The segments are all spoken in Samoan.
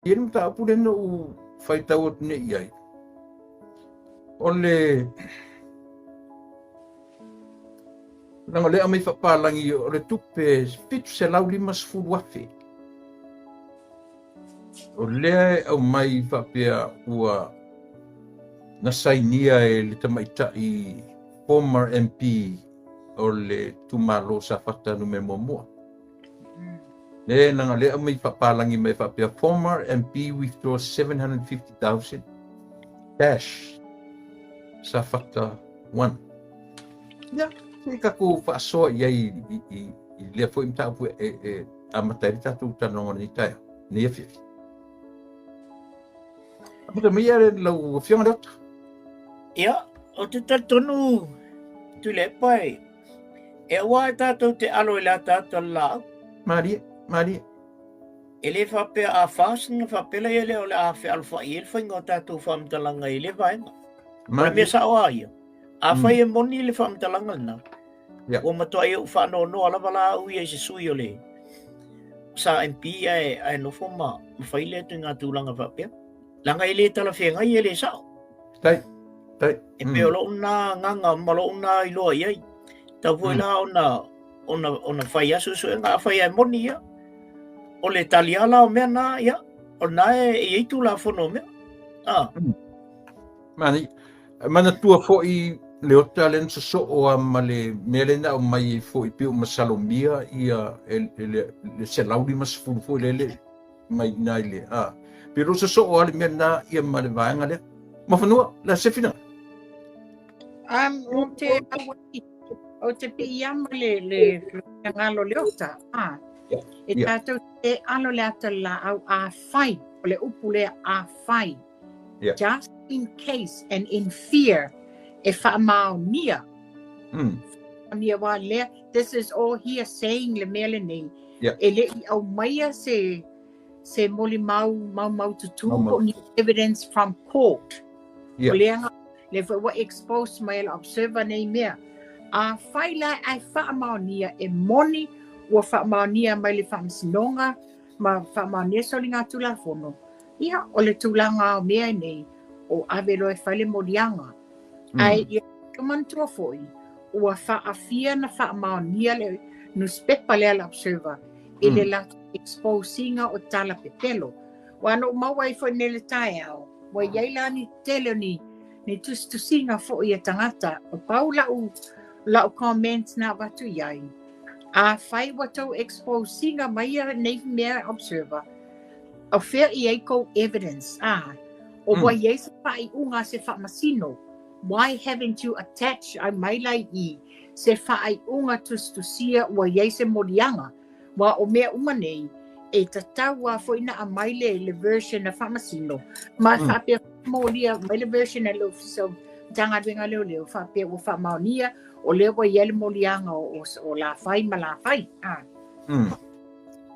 I le mataupu lea na ou faitau atu nei i ai, o le leaga o lea e aumai faapalagi o le tupe 750,000. O lea e aumai faapea ua na sainia e le tamaitai former MP o le itumalo Safata Nu.1. Le leaga lea aumai faapalagi mai faapea former MP withdraw 750,000 cash Safata 1. Ia, se i tatou faasoa i ai i lea foi mataupu e amata ai le tatou talanoaga o lenei taeao, lenei afiafi. Amata mai ia lau Afioga Leota. Ia, ou te talitonu Tuilaepa e E aua e tatou te alo i le ataata o le laau. Malie, malie. E le faapea a fast ona faapea lea o le a fealofai ai le faiga o tatou faamatalaga i lea vaega. O le mea sao lava ia, afai e moni le faamatalaga lena, ua matuai ou faanoanoa lava la au ia i se sui o le sa MP ae nofo ma fai lea ituaiga tulaga faapea. Leaga e le talafeagai e le sao. Tai, tai. E pei o lou na agaga ma lou na iloa i ai. Tau foi la ona fai a suesuega afai e moni ia. O le taliā la o mea na, ia, o lena e i ai tulafono o mea. Ah. Mani, manatua foi Leota lea na sosoo lava ma le mea lea na aumai ai foi pei ua masalomia ia le 150 foi lele mai i ina i le a. Pei o lo o sosoo lava le mea lena ia ma le vaega lea. Mafanua, la se fina. Ou te ou te piiama le le finagalo Leota. Ah. E tatou te alo le ata o le laau afai, o le upu lea afai. Just in case and in fear e faamaonia. Faamaonia aua lea, this is all here saying le mea lenei. E le i aumaia se se molimau maumaututu po o ni evidence from court. O lea lea foi ua expose mai e le Observer nei mea. Afai la ae faamaonia e moni ua faamaonia mai le Faamasinoga ma faamaonia soligatulafono, ia, o le tulaga o mea nei, o ave loa e fai le moliaga. Ae ia manatua foi, ua faafia na faamaonia le nusipepa lea le Observer i le latou expose ina o tala pepelo. Aua na ou maua ai foi nei le taeao, ua i ai la ni tele o ni ni tusitusiga foi a tagata. Pau lau lau comment na avatu i ai, afai ua tou expose ina mai ia nei mea Observer, o fea i ai kou evidence, a o ua i ai se faaiuga a se faamasino? Why haven't you attached ai mai la i i se faaiuga tusitusia ua i ai se moliaga? Aua o mea uma nei, e tatau lava foi na aumai le, le version a Faamasino, ma faapea molia mai le version a le Ofisa o Matagaluega Leoleo, faapea ua faamaonia, o lea ua i ai le moliaga o Lafai ma Lafai. Ah.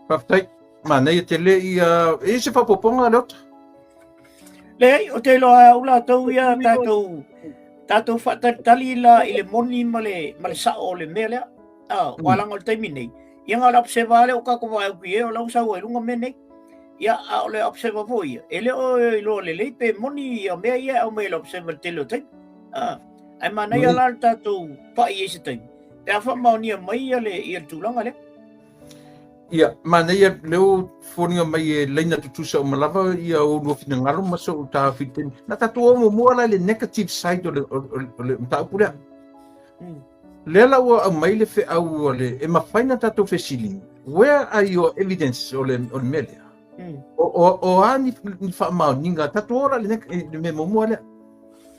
Faafetai. Manaia tele ia, e i ai se faaopoopoga Leota? Leai, ou te iloa e au latou ia tatou faatalitali la i le moni ma le sao o le mea lea. Ah, ua leaga o le taimi nei, ia na o le Observer lea ua tatou vaai atu i ai o la ua sau ai i luga mea nei. Ia, a o le Observer foi ia, e le o iloa lelei pe moni ia mea ia e aumai e le Observer i le tele o taimi. Ah, ae manaia la le tatou pai i ai se taimi, pe a faamaonia mai ia le tulaga lea. Ia, manaia lea ua foliga mai e laina tutusa uma lava ia oulua finagalo ma sou taofi i le taimi. Na tatou o muamua la i le negative side o le, o, o, o le mataupu lea. Lea la ua aumai le feau a le, e mafai ona tatou fesili, where are your evidence o le, o le mea lea? O a ni faamaoniga, tatou o la i le mea muamua lea.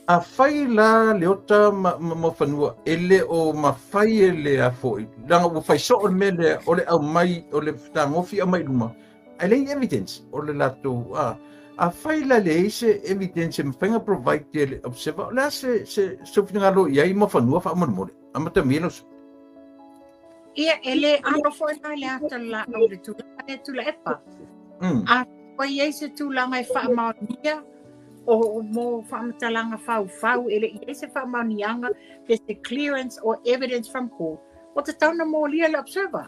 Afai la Leota ma Muafanua e le o mafai e le a foi, leaga ua fai soo le mea lea o le aumai, o le fetagofi aumai i luma, ae leai evidence o le latou, a. Afai la e leai se evidence e mafai ona provide e le Observer, o le a se, se, sou finagalo i ai Muafanua faamolemole? Amata mai lau sui. Ia, e le alo foi la le ata o le laau i le tulaga lea Tuilaepa. A ua i ai se tulaga e faamaonia o mo faamatalaga faufau e le i ai se faamaoniaga pe se clearance or evidence from court, ua tatau ona molia le Observer.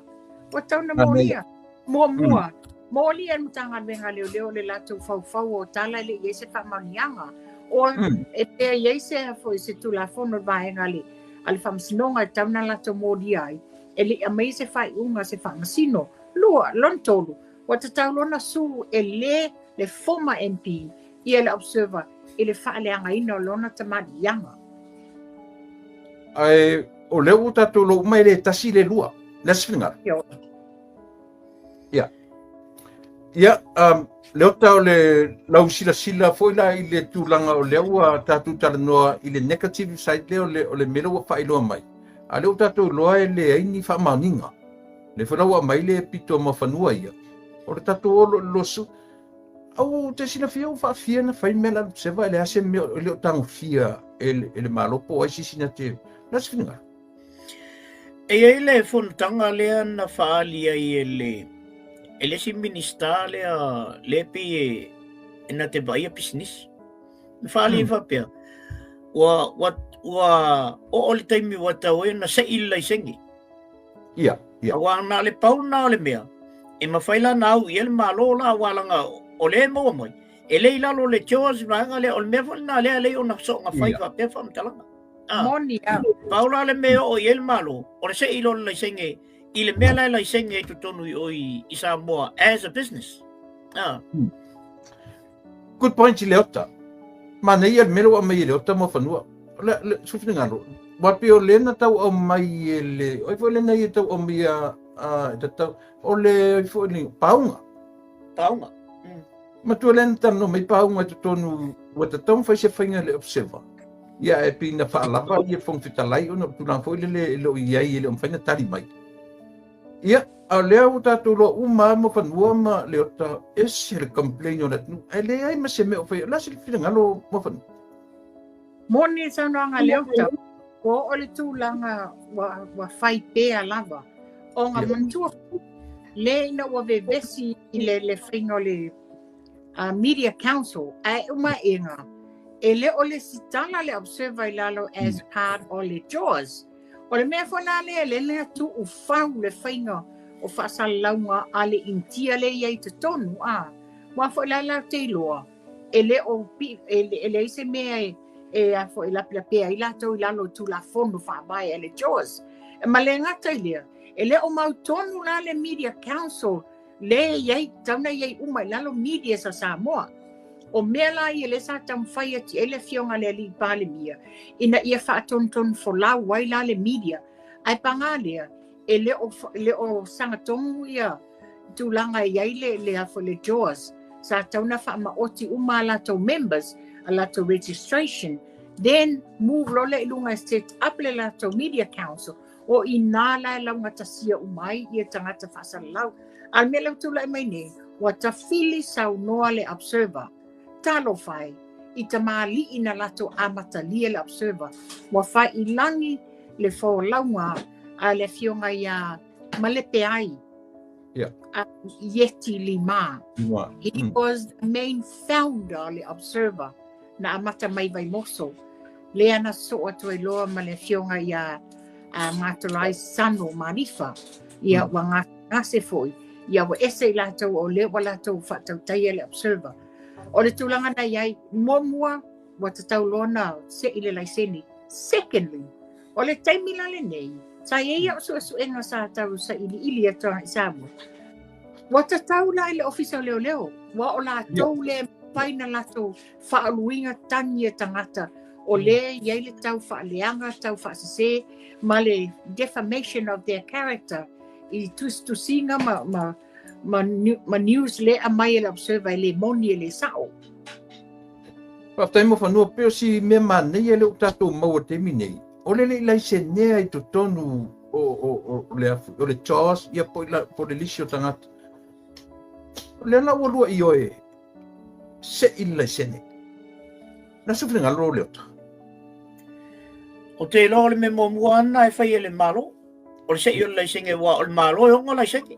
Ua tatau ona molia. Muamua. Moli e le Matagaluega a Leoleo le latou faufau o tala e le i i ai se faamaoniaga o e pea i ai se foi se Tulafono le vaega a le a le Faamasinoga e tatau ona latou molia ai e le i aumaia se faaiuga a se Faamasino. Lua, lona tolu, ua tatau loa ona sue e le le former MP ia le Observer i le faaleagaina o lona tamaliiaga. Ae o lea ua tatou iloa uma e le tasi le lua. Le a se finagalo? Ioe. Ia. Ia, um, Leota, o le lau silasila foi la i le tulaga o lea ua tatou talanoa i le negative side lea o le, o le mea lea ua faailoa mai. A lea ua tatou iloa e leai ni faamaoniga. Lea foi la ua aumai le pito ma fanua ia. O le tatou olo i le losu. Au, te silafia ua faafia na fai mea la seva e leai se mea e le o tagofia e le, e le Malo po o ai se isi na te... Na se finagalo. E i ai le fonotaga lea na faaali ai e le e le isi Minisita lea lea pei e e na te vaaia pisinisi. Na faaali ai faapea, ua ua ua oo le taimi ua tatau ai ona sei le laisene. Ia, ia. Aua na o le pau lena o le mea e mafai la ona au i ai le Malo la aua leaga o lea e maua mai, e le i lalo o le JOS vaega lea, o le mea foi lena lea e ala ai ona soona fai faapea faamatalaga. Ah. Moni a. Pau la le mea e oo i ai le Malo, o le sei loa o le laisene i le mea la e laisene ai totonu i o i, i Samoa as a business. Ah. Good point i Leota. Manaia le mea lea ua aumai e Leota mo fanua. Le, le, su finagalo, ua pei o lea na tau aumai e le, oi foi lena ia tau aumai a, a, tatau, o le, oi foi le, pauga. Pauga. Matua lea na talanoa mai pauga i totonu, ua tatau ona fai se faiga i le Observer. Ia ae pei na faalava ia le Fofoga Fetalai ona o le tulaga foi lele e le o i ai e le o mafai ona tali mai. Ia, a o lea ua tatou iloa uma lava Muafanua ma Leota, ese le complain o le atunuu, ae leai ma se mea o faia. O le a se finagalo Muafanua? Moni le saunoaga a Leota, ua oo i le tulaga ua, ua fai pea lava. Ona manatua le ina ua vevesi i le, le faiga o le uh, Media Council, ae uma ega, e le o lesitala le Observer i lalo as mm. part o le JAWS. O le mea foi la lea, le lea tuu fau le faiga o faasalalauga a le Initia le i ai totonu, a. Ua foi la la te iloa, e le o pi, e, e leai se mea e, e a foi lapelapea ai latou i lalo o Tulafono Faavae a le JAWS. E ma le gata i lea, e le o mautonu la le Media Council le i ai, tatau ona i ai uma i lalo medias a Samoa. O mea la ia lea sa taumafai atu i ai le afioga a le Alii Palemia, ina ia faatonutonu folau ai la le media. Ae paga lea, e le o, le o sagatonu ia tulaga e i ai le, le, a le JAWS. Sa tatau ona faamaoti uma a latou members, a latou registration, then move loa lea i luga e set up le latou media council, o i nā la e laugatasia uma ai ia tagata faasalalau. A o le mea lea ua tulai mai nei, ua tafili saunoa le Observer. Talofa e, i tamalii na latou amatalia le Observer, ua faiilagi le folauga a le afioga ia Malepeai yeah. Ieti Lima. Lima. He was the main founder o le Observer na amata mai Vaimoso. Lea na sosoo atu ai loa ma le afioga ia a Matolai Sano Malifa. Ia ua gasegase foi. Ia ua ese i latou o lea ua latou faatautaia le Observer. O le tulaga na i ai, muamua ua tatau loa ona sei le laisene. Secondly, o le taimi la lenei, sa i ai au suesuega sa tau sailiili atu i Samoa. Ua tatau la i le Ofisa o Leoleo, ua o latou le mafai na latou faauluina tagi a tagata o lea e i ai le tau faaleaga, tau faasese ma le defamation of their character i tusitusiga ma, ma, ma, ma news le aumai e le Observer e le moni e le sao. Faafetai Muafanua, pei o si mea manaia lea ua tatou maua i le taimi nei, o le le i laisenea i totonu o, o, o, o le, o le JAWS ia po, la, po le lisi o tagata. O lea la ua lua ioe sei le laisene. Na se finagalo o Leota. O te iloa o le mea muamua ana e fai e le Malo, o le sei o le laisene, aua o le Malo e ona laisene.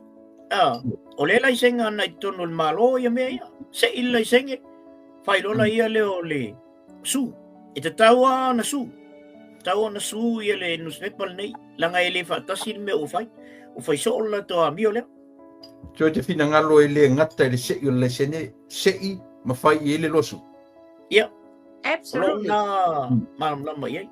Ah, o le laisene ana i totonu o le Malo ia mea ia. Sei le laisene, fai loa ia lea o le sue. E tatau lava ona sue. Tatau ona sue ia le newspaper lenei, leaga e le faatasi le mea ua fai. Ua fai soo le latou amio lea. So te finagalo e le gata i le se'i o le laisene, se'i ma fai i ai le lawsuit. Ia. Absolutely. O lou na malamalama i ai.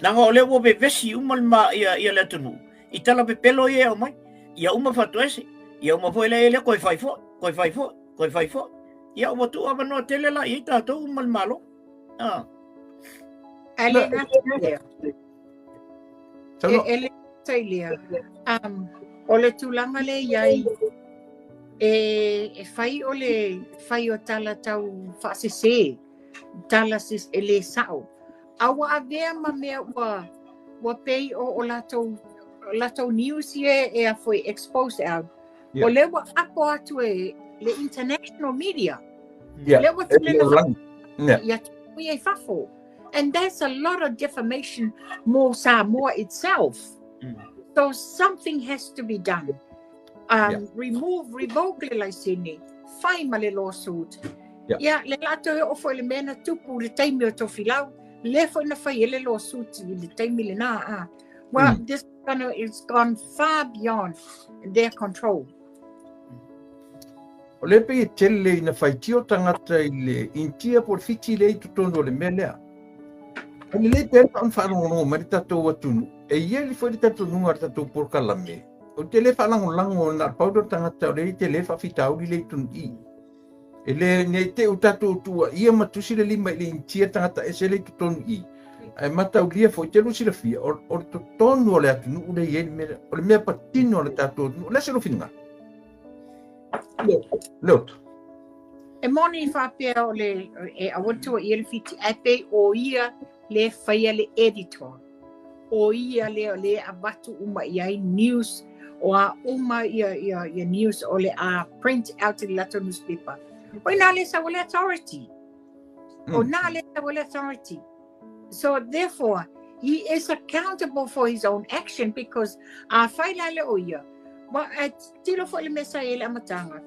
Leaga o lea ua vevesi uma le ma, ia, ia le atunuu, i tala pepelo ia e aumai. Ia uma fatoese, ia uma foi lea lea koe fai foi, koe fai foi, koe fai foi. Ia ua tuu avanoa tele la i ai tatou ma le Malo. Ah. Ae le gata i lea. E, e le gata i lea. O le tulaga lea i ai, e, e fai o le fai o tala tau faasese, tala e le sao. A ua avea ma mea ua, ua pei o, o latou, latou news ia e a foi expose out. Yeah. O lea ua apo atu e le international media. Yeah. Lea ua tele na yeah. ia ia i fafo. And that's a lot of defamation mo Samoa itself. So something has to be done. Remove, revoke le laisene, fai ma le lawsuit. Ia, le latou e oo foi i le mea na tupu i le taimi o Tofilau, lea foi na fai ai le lawsuit i le taimi lena. Ah. Well, this gonna, it's gone far beyond their control. O lea pei e tele ina faitio tagata i le Initia po o le Fiti lea i totonu o le mea lea. E lelei pea ona faalogologo mai le tatou atunuu. E i ai foi le talitonuga o le tatou polokalame, ou te le faalagolago na o le pau lea o le tagata o lea e tele le faafitauli lea i totonu i i. E le, ne i te i ua tatou tuuaia ma tusi le lima i le Initia tagata ese lea i totonu i i. Ae mataulia foi, te lua silafia, o, o le totonu o le atunuu lea e i ai le mea lea. O le mea patino a le tatou atunuu. O le a se lou finagalo? Leota. E moni faapea o le, e aua le tuuaia le Fiti, ae pei o ia le faia le editor. O ia lea o le avatu uma i ai news, o a uma ia, ia, ia news o le a print out i le latou newspaper. O ina le sau le authority. O na le sau le authority. So therefore, he is accountable for his own action because a fai la le o ia, wa, e tilo foi le mea sa i ai le amataga,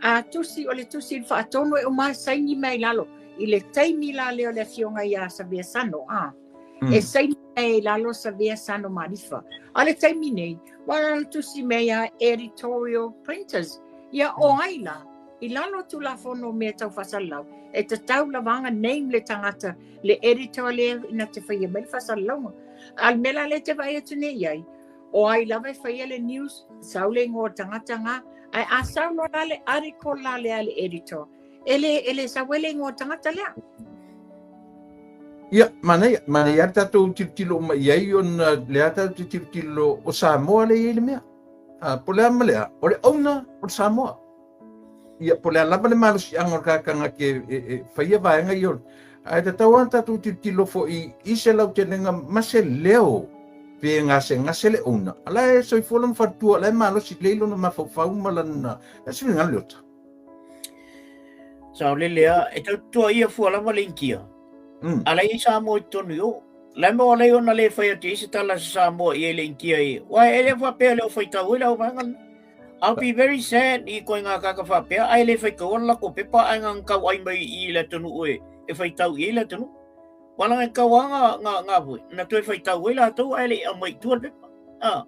a tusi, o le tusi i le faatonu e uma saini mai lalo, i le taimi la lea o le afioga ia Savea Sano, a, e saini mai i lalo Savea Sano Malifa. A le taimi nei, wa la tusi mai a editorial printers, ia o ai la, i lalo o Tulafono o mea tau faasalalau, e tatau lava ona name le tagata, le editor lea na te faia mai le faasalalauga. A o le mea la lea e te vaai atu nei i ai, o ai lava e faia le news, sau le igoa o le tagata nga, ae a sau loa la le article la lea a le editor, e le, e le sau ai le igoa o le tagata lea. Ia, manaia, manaia le tatou tilotilo uma i ai ona lea tatou te tilotilo o Samoa lea e i ai le mea. A, po o le a ma le a, o le owner o le Samoa. Ia, po o le a lava le malosiaga o le kakagake e, e, e faia vaega ia, ae tatau lava ona tatou tilotilo foi i se lautelega ma se leo pe gasegase le owner. A la e soifua lona faletua, o la e malosi lelei lona mafaufau ma lana, e se finagalo Leota. Saolele a, e tautua ia fua lava le Initia. A la e i ai Samoa i totonu i o. La e maua lei ona le fai atu i ai se tala a se Samoa i ai le Initia i, uae e le faapea le o faitau ai le au vaega lena. I'll be very sad i koe ngā kaka faapea, ai le faitau ala lako pepa ai ngā kau ai mai i le atunuu e, e faitau i ai le atunuu. Wala ngai kau a ngā, ngā, ngā voi, na toe faitau ai latou ai le i au mai i tua le pepa. Ah,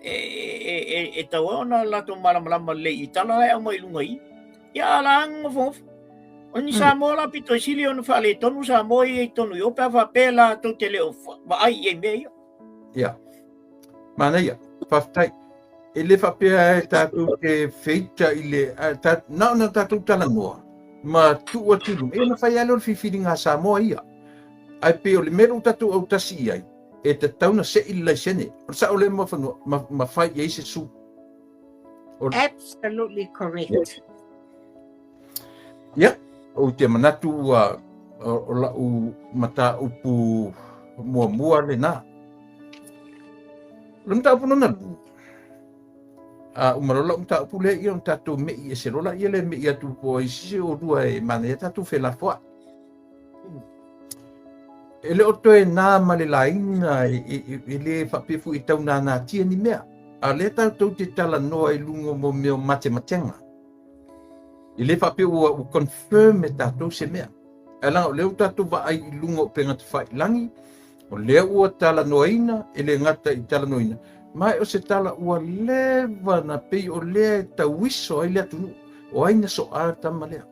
e, e, e, e tau ai ona latou malamalama le i tala lai au mai lunga i. Ia ala ang ngofongofo. O ni Samoa la pito i sili ona faaletonu Samoa ia i tonu i o pe a faapea latou te le o vaai i ai mea ia. Ia. Manaia. Faafetai. E le faapea e tatou te feita i le, a, ta, na ona tatou talanoa ma tuu atu i luma. E na fai lava lea o le filifiliga a Samoa ia. Ae pei o le mea lea ua tatou autasi i ai, e tatau ona sei le laisene. O le sao lea Muafanua, ma, ma fai i ai se sui. O le... Absolutely correct. Ia, ou te manatu ua o lau mataupu muamua lena. O le mataupu lona lua, a uma loa lau mataupu lea, ia ona tatou me'i ese loa laia lea me'i atu po o ai se isi o oulua e manaia tatou felafoai. E le o toe nā ma le laina e, e, e, e le faapea foi e tau nānātia ni mea. A lea tatou te talanoa i luga o mo mea o matematega. E le faapea ua, ua confirm e tatou se mea. Ae leaga o lea ua tatou vaai i luga o upega tafailagi, o lea ua talanoaina, e le gata i talanoaina, Ma e o se tala ua leva na pei o lea e tauiso ai le atunuu, o ai na soa le tama lea.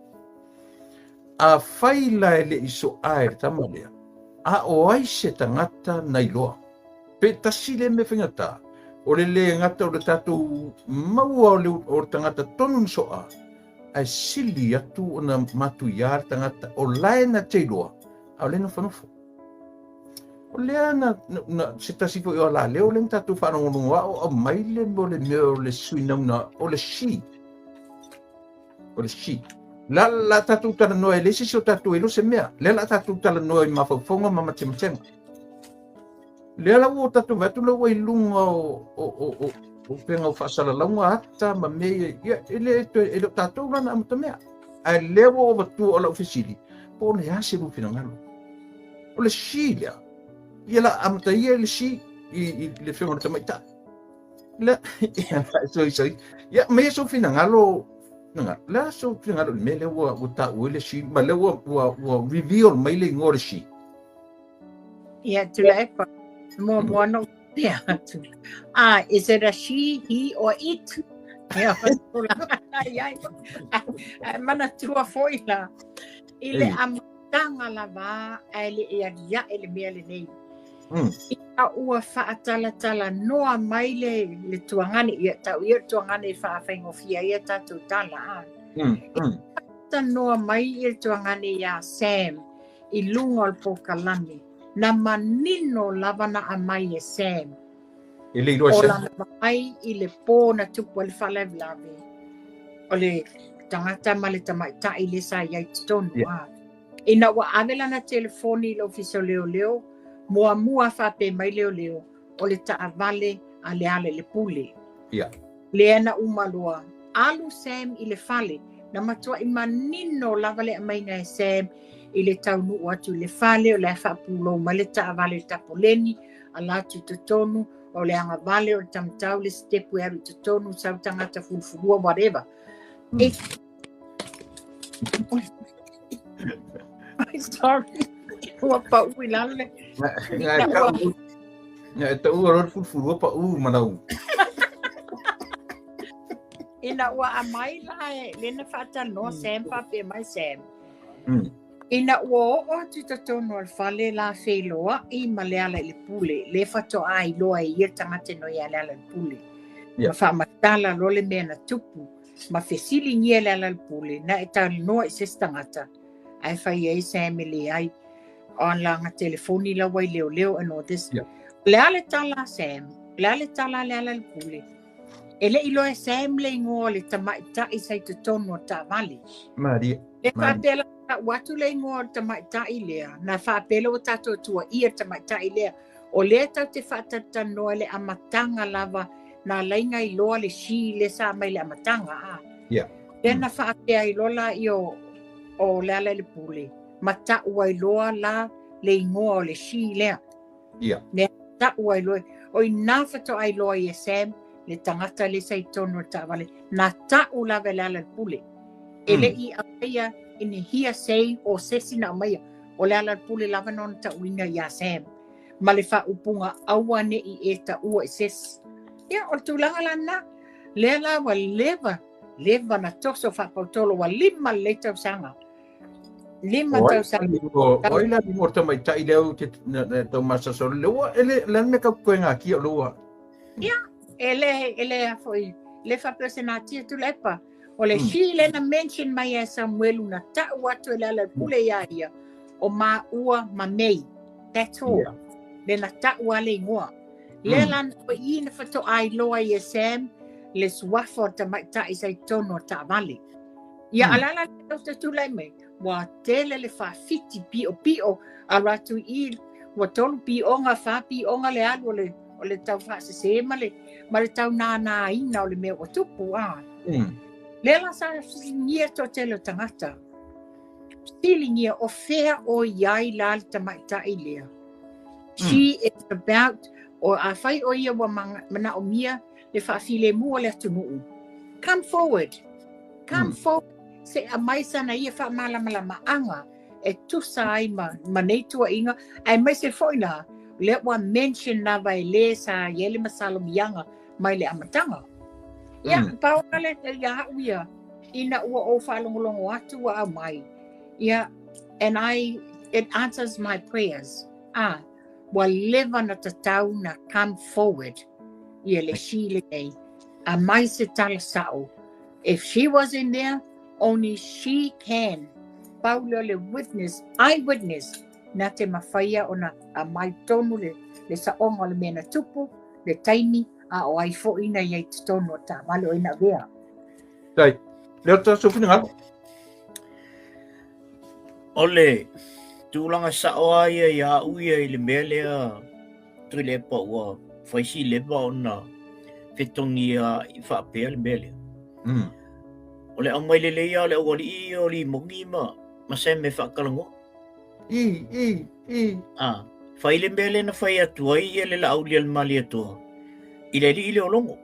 Afai la e le i soa e le tama lea, a o ai se tagata na iloa? Pe tasi lea mea faigata, o le le gata o le tatou maua o le, o le tagata tonu na soa, ae sili atu ona matuia le tagata o la e na te iloa, a o lea e nofonofo. O lea na, na, se tasi foi o alaleo lea na tatou faalogologo a o aumai le mo le mea o le suinauna o le she. O le she. La, la tatou talanoa e le se isi o tatou e iloa se mea. Lea la tatou talanoa i mafaufauga ma matematega. Lea la ua tatou vaai atu la ua i luga o, o, o, o, o upega o faasalalauga ata ma mea ia, ia e le, e le o tatou la na amatamea. Ae lea ua ou avatua o lau fesili, po o le a se lua finagalo. O le she lea, ia la amata ia i le she i, i le afioga i le tamaitai. Le, ia, sorry, sorry. Ia, me ia sou finagalo, finagalo. Le a sou finagalo i le mea lea ua, ua taua ai le she, ma lea ua, ua, ua reveal mai le igoa o le she. Ia, Tuilaepa, muamua na ou pea atu. Ah, is it a she, he or it? Ia, ai, ai. Ae manatua foi la, i le amataga lava ae le i aliae le mea lenei. Ina ua faatalatalanoa mai le, le tuagane, ia tau ia le tuagane e faafaigofie ai a tatou tala. Ah. Tanoa mai i le tuagane iā Sam, i luga o le polokalame, na manino lava na aumai e Sam. E le iloa e O Sam. lana vaai i le pō na tupu ai le faalavelave, o le tagata ma le tamaitai lea sa i ai i totonu. Yeah. A. Ina ua ave lana telefoni i le ofisa o leoleo, muamua faapea mai leoleo, o le taavale a Lealailepule. Yeah. Lea na uma loa, alu Sam i le fale, na matuai manino lava le aumaiga e Sam i le taunuu atu i le fale, o la e faapulou mai le taavale i le tapoleni, ala atu i totonu, o le agavale, o le tamatau, le sitepu e alu i totonu, sau tagata fulufulua, whatever. Sorry. Ua pau i lalo le. Nga e taua loa le fulufulua pau ma lau. Ina ua aumai la e lea na faatalanoa Sam faapea mai Sam. Ina ua oo atu i totonu o le fale la feiloai ma Lealailepule, lea faatoa iloa e ia le tagata e noi ia Lealailepule. Ma faamatala loa le mea na tupu, ma fesiligia e Lealailepule, na e talanoa i se isi tagata, ae fai ai Sam e leai. O lana telefoni la ua i leoleo and all this. O le a le tala a Sam? O le a le tala a Lealailepule? E le i iloa e Sam le igoa o le tamaitai sa i totonu o le taavale. Maria. E faapea la tau atu le igoa o le tamaitai lea, na faapea lea ua tatou tuuaia le tamaitai lea. O lea tatou te faatalatalanoa i le amataga lava na ala ai na iloa le she lea sa aumai i le amataga. A. Lea na faapea ai loa laia o Lealailepule, ma tau ai loa la le igoa o le she lea. Lea tau ai loa, o i ina faatoa iloa ai e Sam le tagata lea sa i totonu o le taavale, na tau lava e Lealailepule. E le i aumaia ni hearsay o se isi na aumaia, o Lealailepule lava na ona tauina iā Sam ma le faaupuga aua ne i e taua i se isi. Ia, o le tulaga la lena, lea la ua leva, leva na toso faapautolo, ua 5 lelei tausaga. 5 tausaga. O ai la le igoa o le tamaitai lea ou te tau masalosalo, lea ua, e le, le a le mea kau koe ngakia o lua. Ia, e le, e le a foi, le faapea o se natia Tuilaepa. O le she lea na mention mai e Samuelu na tau atu e Lealailepule iā ia, o māua ma May. That's all. Le na tau a le igoa. Lea la o i na faatoa iloa ai e Sam le suafa o le tamaitai sa i totonu o le taavale. Ia, a o le a la le mea ua tulai mai, ua tele le faafiti piopio alu atu i i, ua tolu pioga, fa pioga le alu o le, o le tau faasese ma le, ma le tau nānāina o le mea ua tupu, a. Lea la sa fesiligia le toatele o tagata, fesiligia o fea o i ai la le tamaitai lea. She is about, o afai o ia ua manaomia le faafilemu o le atunuu, come forward, come forward, se i aumai sana ia faamalamalamaga e tusa ai ma, ma nei tuuaiga, aemaise foi la, Lea ua mention lava e le sa i ai le masalomiaga mai le amataga. Ia, pau na le ia au ia, ina ua ou faalogologo atu ua aumai. Ia, and I, it answers my prayers. Ah, ua leva na tatau na come forward ia le si lenei. Aumai se tala sao. If she was in there, only she can. Pau lea o le witness, eye witness, na te mafaia ona aumai tonu le, le saoga o le mea na tupu, le taimi, a o ai foi na i ai totonu o taavale o ai na avea. Tai, Leota, sou finagalo. O le tulaga sao lava ia ia au ia i le mea lea Tuilaepa ua fai si leva ona fetogia i faapea le mea lea. O le aumai lelei lava o le aualii ia o Limogi ma, ma Sam e faatalanoa. I, i, i. Ah, fai le mea lea na fai atu ai ia le Laaulialemalietoa i le alii lea o Logo.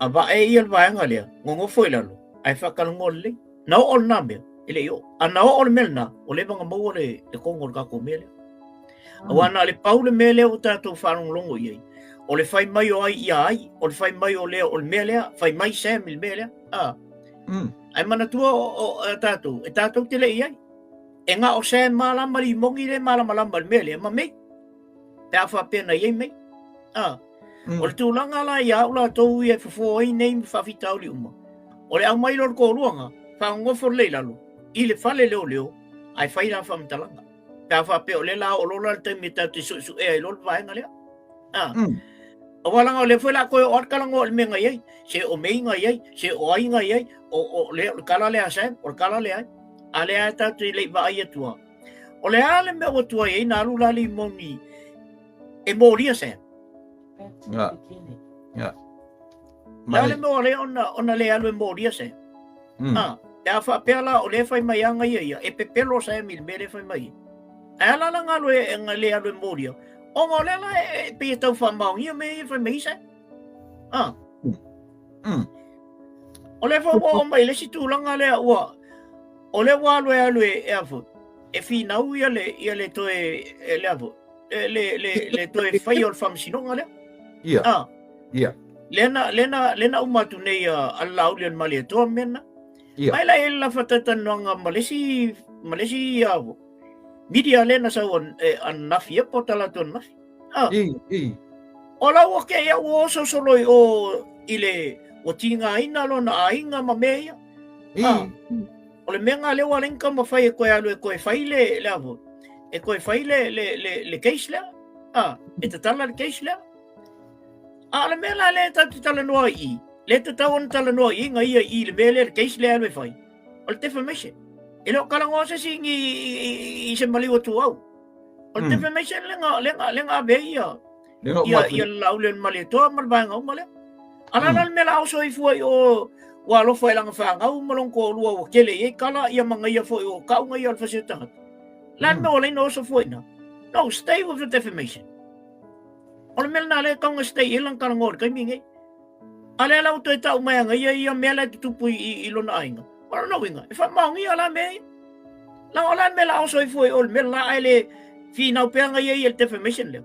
Avae ia le vaega lea, gogofo i lalo, ae faatalanoa lelei. Na oo lena mea, e le i oo. A na oo le mea lena, ua leva ona maua le, le kogo o le tatou mea lea. Aua na o le pau le mea lea ua tatou faalogologo i ai, o le fai mai o ai ia ai, o le fai mai o lea o le mea lea, fai mai Sam i le mea lea. A. Ae manatua o, o, o tatou, e tatou te le i ai. E na o Sam mā la ma Limogi le malamalama i le mea lea, ma May. Pe a faapea na i ai May. A. O le tulaga la ia au latou ia e fofo ai nei ma faafitauli uma, o le aumai loa o le toaluaga, faagogofo lelei i lalo, i le fale leoleo, ae fai la faamatalaga. Pe a faapea o lea la oo loa la le taimi e tatou te suesuea ai loa le vaega lea. A. Aua leaga o lea foi o le a toe oo lava le talanoa i le mea na i ai, se o May na i ai, se o ai na i ai, o, o, lea, o le tala lea a Sam, o le tala lea ai. A lea lava tatou te le i vaai atu lava. O le a le mea ua tuai ai na alu la Limoni e molia Sam? Nga. Nga. Le a le mea ua lea ona, ona le alu e molia Sam? Ah, pe a faapea la o lea e fai mai aga ia ia, e pepelo Sam i le mea lea e fai mai ai. Ae a la la na alu e, na le alu e molia, ona o lea la e, e pei e tau faamaonia mea ia e fai mai ai Sam. Ah. O lea foi ua oo mai i le isi tulaga lea ua, o lea ua alu e alu e, e a foi, e finau ia le, ia le toe, e le a foi, le, le, le, le toe faia o le faamasinoga lea. Ia. Ah. Ia. Lea na, lea na, lea na uma atu nei a, a le Laaulialemalietoa mea na. Ia. Mai la e la faatatalanoaga ma le isi, ma le isi a, media lea na sau an, e, ananafi ia po o talaatu ananafi. Ah. I, i. O la ua kei au ua oso solo i o i le ua tigaina lona aiga ma mea ia. I. Ah. O le mea nga lea ua lenka ma fai e koe alu e koe fai le, le avo. E koe fai le, le, le, le case lea. Ah, e tatala le case lea. A o le mea la lea e tatou te talanoa ai i, lea e tatau ona talanoa i nga ia i le mea lea, le case lea alu e fai, o le defamation. E le o talanoa se isi i, i, i se maliu atu au. O le defamation le nga, le nga, le nga ave ai ia, ia, ia le Laaulialemalietoa ma le vaega uma lea. A la la le mea la oso ai fua i o, ua alofa i lana fanau ma lona toalua ua tele i ai kala ia ma ngaia foi o kau ngaia o le fasi o tagata. La le mea ua laina oso fua i na. No, stay with the defamation. O le mea lena lea e tatau ona stay i ai lana talanoa i le taimi lenei. A lea la ua toe tau mai ana ia ia mea la e tutupu i, i, i lona aiga. O lona uiga, e faamaonia la mea ia. La o la mea la oso ai fua i o le mea la ae le finau pea ana ia ia le defamation lea.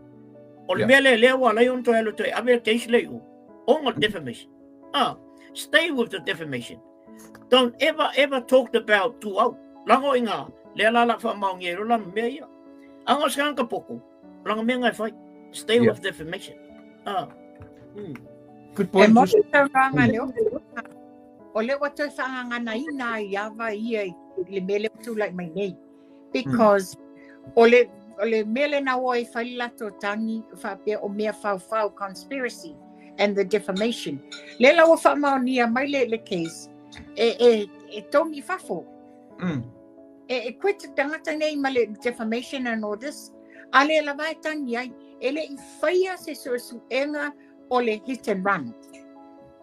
O le mea lea lea ua ala ai ona toe alu toe ave le case lea i o. Ona le defamation. Ah, stay with the defamation. Don't ever ever talk about Tuau. Lago i ngā, lea la la faamaonia i lola mea ia. Anga o se kanga poko, langa mea ngai fai. Stay with defamation. Ah. Good point. E moni taunoaga le o lea ua toe faagaganaina ai ava ia i le mea lea ua tulai mai nei. Because o le o le mea lena ua e fai le latou tagi faapea o mea faofao conspiracy and the defamation. Lea la ua faamaonia mai le, le case e, e, e togi fafo. E, e quit tagata nei ma le defamation and all this. A le lava e tagi ai. E le i faia se suesuega o le hit and run.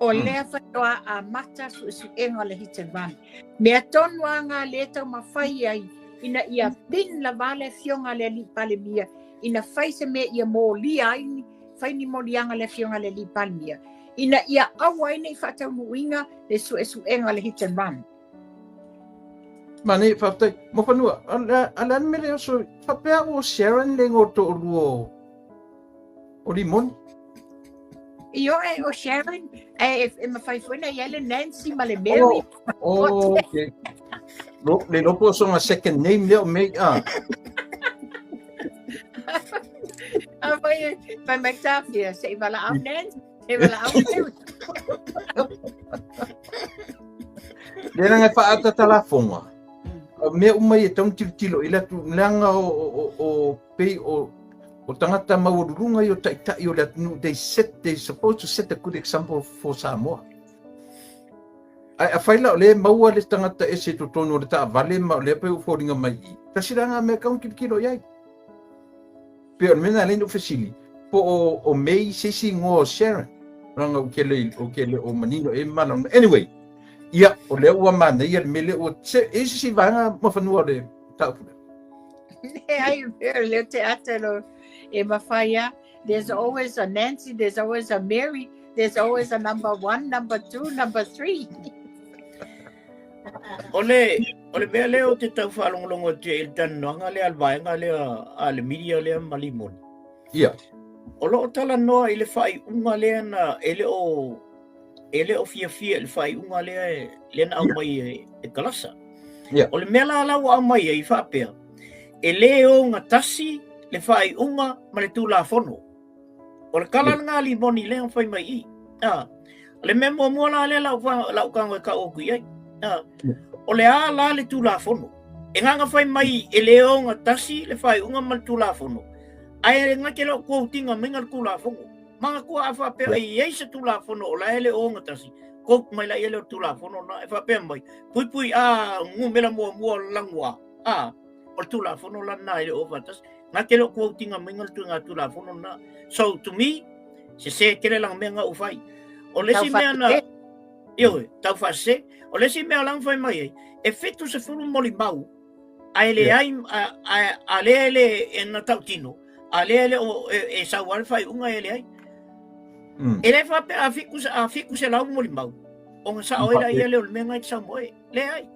O lea faatoa amata suesuega o le hit and run. Mea tonu a ngā le taumafai ai ina ia pin lava le afioga a le alii Palemia ina fai se mea ia molia ai ni, fai ni moliaga le afioga a le alii Palemia ina ia aua ai ne i faataunuuina le suesuega o le hit and run. Manaia, faafetai. Mofanua, o le a le mea le oso, faapea ua Sharon le igoa o toalua o, o Limoni. Ioe, o Sharon, e, e mafai foi na i ai le Nancy ma le Mary. Oh, oh okay. Lo, le lopo o songa second name lea o mei a. A vai, vai mai tāwhia, se i wala au Nancy, se i wala au Mary. Le langa e whaatata lafonga. Mea uma i e taun tilotilo i le atu leaga o, o, o, o pei o o tagata maualuluga ia o taitai o le atunuu, they set, they supposed to set a good example for Samoa. Ae afai la o lea e maua le tagata ese i totonu o le taavale ma o lea pei ua foliga mai i i, tasi la lena mea e tatau ona tilotilo i ai. Pei o le mea lena lea na ou fesili, po o, o May se isi igoa o Sharon? Leaga ou te le, ou te le o manino e malamalama. Anyway, ia, o lea ua manaia le mea lea ua, se, e i ai se isi vaega mafanua o le mataupu lea? Leai, o lea te ata lo e mafai a. There's always a Nancy, there's always a Mary, there's always a number one, number two, number three. O le, o le mea lea o te tau whaalongolongo atu i le talanoaga lea a le vaega lea a le media lea ma Limoni. Ia. O loo talanoa i le faaiuga lea na e le o e le o fiafia i le faaiuga lea e lea na aumai e, e Kalasa. Ia. O le mea la la ua aumai ai faapea, e lē ogatasi le faaiuga ma le Tulafono. O le tala lena a Limoni lea na fai mai i i. A, o le mea muamua la lea lau, lau tago e tau atu i ai. A, o le a la le Tulafono? E nganga fai mai e lē ogatasi le faaiuga ma le Tulafono, ae na te le o quote ina mai le Tulafono. Manatua a faapea e i ai se Tulafono o la e le o ogatasi, quote mai la ia le o le Tulafono na e faapea mai, puipui a numera muamua o le lanu a, a, o le Tulafono la na e le o faatasi. Na te le o quote ina mai le tuiga Tulafono na. So to me, sese tele langa mea nga u fai. O le isi mea na, ioe, tau faasese, o le isi mea la fai mai ai, e 70 molimau, ae leai, a lea e le e na tautino, a lea e le o e sau ai le faaiuga e leai. E le faapea a fiku a 700 molimau, ona sao ai laia lea o le mea lena e te saunoa ai. Leai.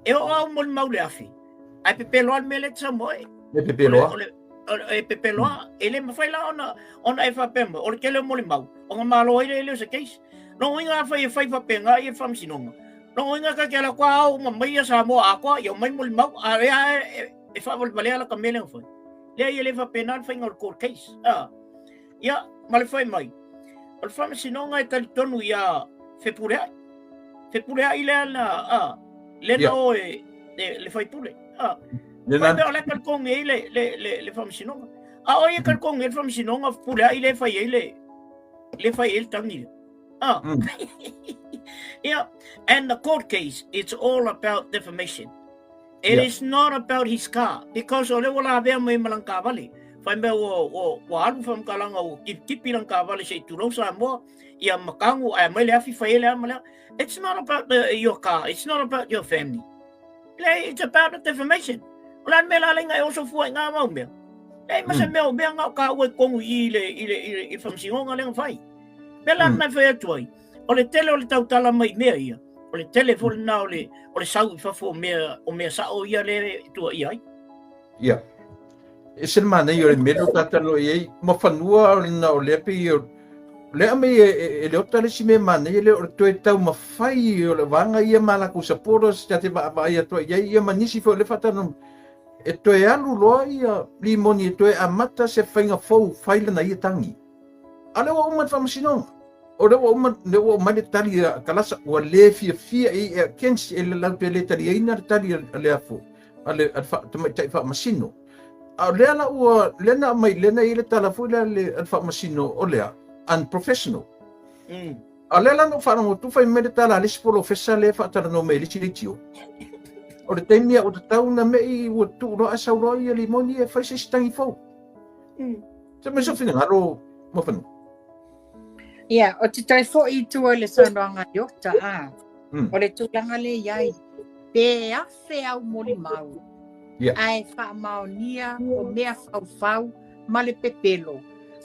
E oo au molimau le 1000, ae pepelo lava le mea lea e te saunoa ai. E pepelo lava. E pepelo lava. E le mafai la ona ona e faapea mai, o le tele o molimau, ona malo ai lea o se case. Lona uiga afai e fai faapena ia le faamasinoga, lona uiga ta te alu atu lava ao uma mai ia Samoa atoa, ia omai molimau, a o lea e faavalevalea lata mea lea na fai. Leai, e le faapena le faiga o le court case. A, ia, ma le fai mai, o le faamasinoga e talitonu ia Fepuleai. Fepuleai lea na, a, lea na o e, le, le faipule. A, fai mea o lea talitonu i ai le, le, le, le faamasinoga. A o ia talitonu i ai le faamasinoga, Fepuleai lea e fai ai le, lea e fai ai le tagi lea. Ah. Yeah, and the court case, it's all about defamation. It is not about his car, because o lea ua lavea mai ma lana taavale. Fai mea ua, ua, ua alu faamatalaga ua tipitipi lana taavale se i tulou Samoa, ia matagu ae aumai le afi fai ai le a ma le a. It's not about the, your car, it's not about your family. Leai, it's about the defamation. O le a le mea la laina e oso fua i ngā mau mea? Leai ma se mea o mea nga o kāua i tonu i i le, i le, i le, i le faamasinoga lea na fai. Mea la lena e fai atu ai, o le tele o le tautala mai i mea ia, o le tele foi lena o le, o le sau i fafo o mea, o mea sao ia lea e tuuaia ai. Ia. E ese le manaia o le mea lea o ta talanoa i ai, ma fanua lena o lea pei o lea aumai e, e, e Leota le isi mea manaia lea o le toe taumafai o le vaega ia ma latou supporters ta te vaavaai atu ai i ai ia ma nisi foi o lea faatalanoa e toe alu loa ia Limoni e toe amata se faiga fou fai lana ia tagi. A lea ua uma le faamasinoga. O lea ua uma, lea ua aumai le tali a Kalasa, ua le fiafia i e against e le latou te le taliaina le tali a le afo, a le, a le tamaitai faamasino. A o lea la ua, lea na aumai, lea na i ai le tala foi lea a le, a le faamasino o lea, unprofessional. A o lea la na ou faalogo atu fai mai le tala a le isi polofesa lea e faatalanoa mai i le isi leitio. O le taimi a ua tatau ona me'i ua tuu loa ae sau loa ia Limoni e fai se isi tagi fou. Se mai sou finagalo Mofanua. Ia, o te toe foi i tua i le saunoaga a Iota, ā, o le tulaga lea i ai, pe 1000 au molimau, ae faamaonia o mea faufau ma le pepelo,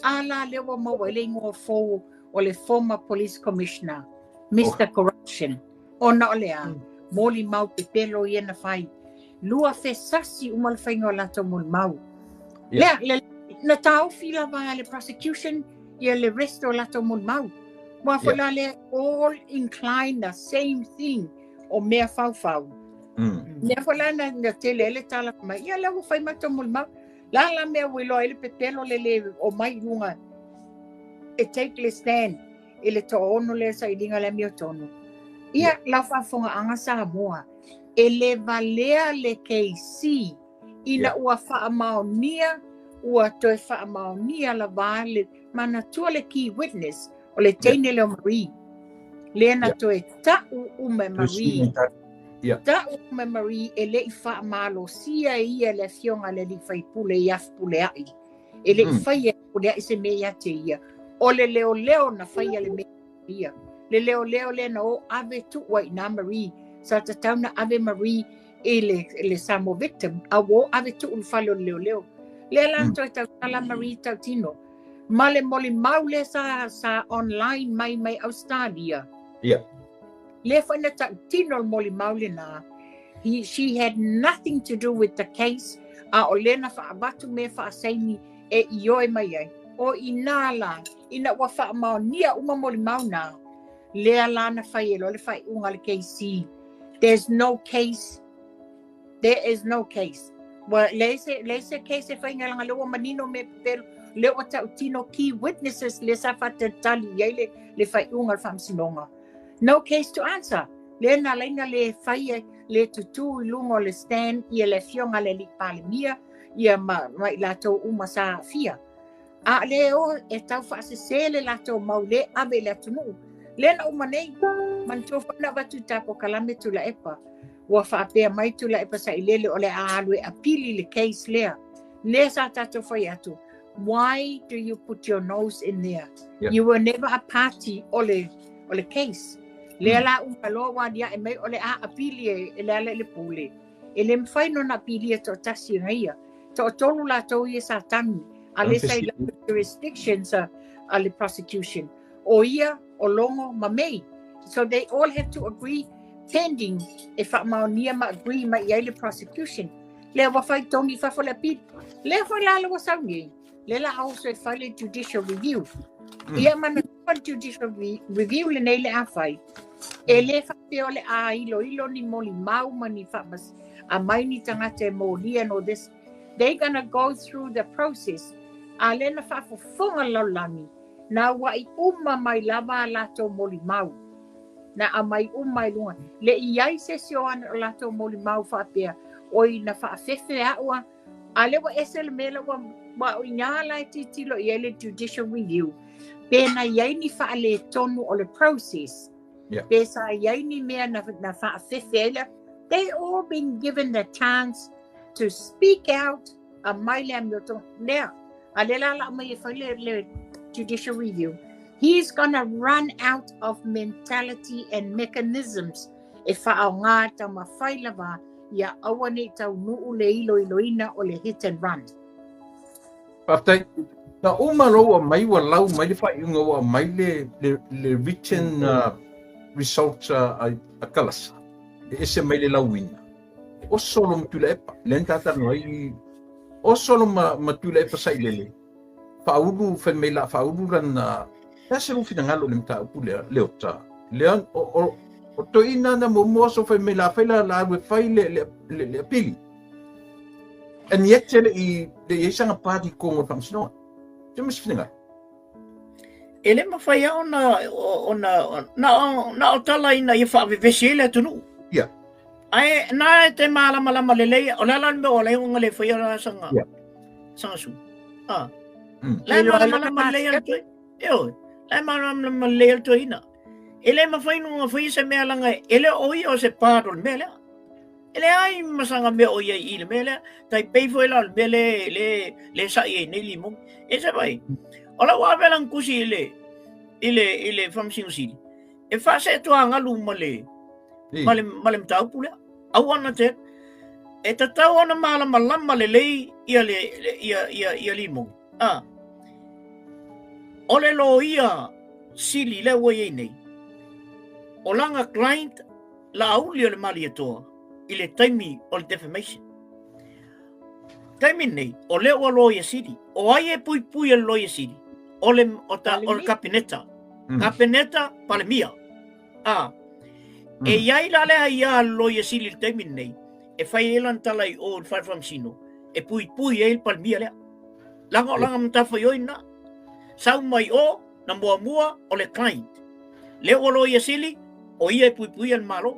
a la lea ua maua ai le igoa fou o le former police commissioner, Mister Corruption, ona o le a? molimau pepelo ia na fai. Lua fesasi uma le faiga o latou molimau. Lea, le, na taofi lava le prosecution ia le rest o latou molimau. Ua foi la lea all incline the same thing o mea faufau. Mea foi la na, na tele ai le tala mai, ia lea ua fai matou molimau. La la mea ua iloa ai le pepelo le le o mai i luga e take le stand i le toaono lea sailiga le amiotonu. Ia, lau faafofogaaga Samoa, e le valea le KC ina ua faamaonia, ua toe faamaonia lava le manatua le key witness o le teine lea o Marie. Lea na toe ta'u uma e Marie. Ta'u uma e Marie e le i faamalosia e ia le afioga a le alii faipule ia Fepuleai. E le i faia e Fepuleai se mea ia te ia. O le leoleo na faia le mea ia. Le leoleo lea na o ave tuu ai i ina Marie. Sa tatau na ave Marie i le, le Samoa victim, a ua o ave tuu i le fale o le leoleo. Lea la na toe tautala Marie tautino. Ma le molimau lea sa, sa online mai mai Australia. Lea foi na tautino le molimau lena. He, she had nothing to do with the case, a o lea na faavatu mea faasaini e ioe mai ai. O inā la, ina ua faamaonia uma molimau na, lea la na fai e loa le faaiuga a le KC. There's no case. There is no case. Ua leai se, leai se case e fai leaga lea ua manino mea pepelo, lea ua tautino key witnesses lea sa faatalitali i ai le, le faaiuga a le faamasinoga. No case to answer. Lea na ala ai ona le fai ai, le tutū i luga o le stand ia le afioga a le alii Palemia ia ma, ma i latou uma sa aafia. A le o e tau faasese le latou mau le ave i le atunuu. Lea na uma nei, manatua foi na avatu i ta polokalame Tuilaepa. Ua faapea mai Tuilaepa Sailele o le a alu e apili le case lea. Lea sa tatou fai atu, why do you put your nose in there? You were never a party o le, o le case. Lea la uma loa ua aliae mai o le a apili e, e Lealailepule. E le mafai ona apilia toatasi e ia. Toatolu latou ia sa tagi, a lea sa i lalo jurisdictions a, a le prosecution. O ia, o Logo ma May. So they all have to agree pending e faamaonia ma agree mai i ai le prosecution. Lea ua fai togi i fafo le apili. Lea foi la ua sau nei. Lea la oso e fai le judicial review. Ia manatua le judicial review lenei le a fai. E le faapea o le a iloilo ni molimau ma ni faamas aumai ni tagata e molia and all this. They gonna go through the process. A lea na faafofoga le lalolagi, na aua'i uma mai lava a latou molimau. Na aumai uma i luga. Le i ai se isi o ana o latou molimau faapea, oi na faafefe a'u a, a lea ua ese le mea lea ua, ua o i ina la e tilotilo i ai le judicial review, pe na i ai ni faaletonu o le process, pe sa i ai ni mea na, na faafefe ai le, they all been given the chance to speak out, aumai le amiotonu, lea, a lea la la aumai e fai le, le judicial review. He's gonna run out of mentality and mechanisms e faaaoga taumafai lava ia aua ne i taunuu le iloiloina o le hit and run. Faafetai. Na uma loa ua aumai ua lau mai le faaiuga ua aumai le, le, le written result a, a Kalasa e ese mai le lauina. O solo ma Tuilaepa, lea na talanoa ai, o solo ma, ma Tuilaepa Sailele, faaulu, fai mai la faaulu lana, le a se lou finagalo i le mataupu lea, Leota, lea, o, o, o toeaiina na muamua so fai mai la fai la la alu e fai le, le, le, le apili. And yet e le i, le i ai saga party totonu o le faamasinoga. Se ma se finagalo. E le mafai lava ona, ona, na o, na o tala ina ia faavevesi ai le atunuu. Ia. Ae na e te malamalama lelei, o le ala le mea o ala ona le faia la sanga, sanga su. Ah. La e malamalama lelei al toe. E oi, la e malamalama lelei al toe ina. E le mafai ona faia se mea leaga e le o ia o se part o le mea lea. E leai ma saga mea o ia i le mea lea. Tai pei foi la o le mea le, le, le sa'i ai nei Limogi. E se vai, o la ua ave lana tusi i le, i le, i le Faamasino Sili, e faaseetuagalu ma le, ma le, ma le mataupu lea. Aua na te, e tatau ona malamalama lelei ia le, ia, ia, ia Limogi. Ah. O le loia sili lea ua i ai nei, o lana client. Laauli o le Malietoa i le taimi o le defamation. Taimi nei, o lea ua Loia Sili. O ai e puipui e le Loia Sili? O le, o ta, o le Kapeneta. Kapeneta, Palemia. A. E i ai la le aia a le Loia Sili i le taimi nei, e fai ai lana tala i o i le Fale Faamasino, e puipui ai le Palemia lea. Leaga o lana matafaioi lena. Sau mai o, na muamua o le client. Lea ua Loia Sili, o ia e puipuia le Malo.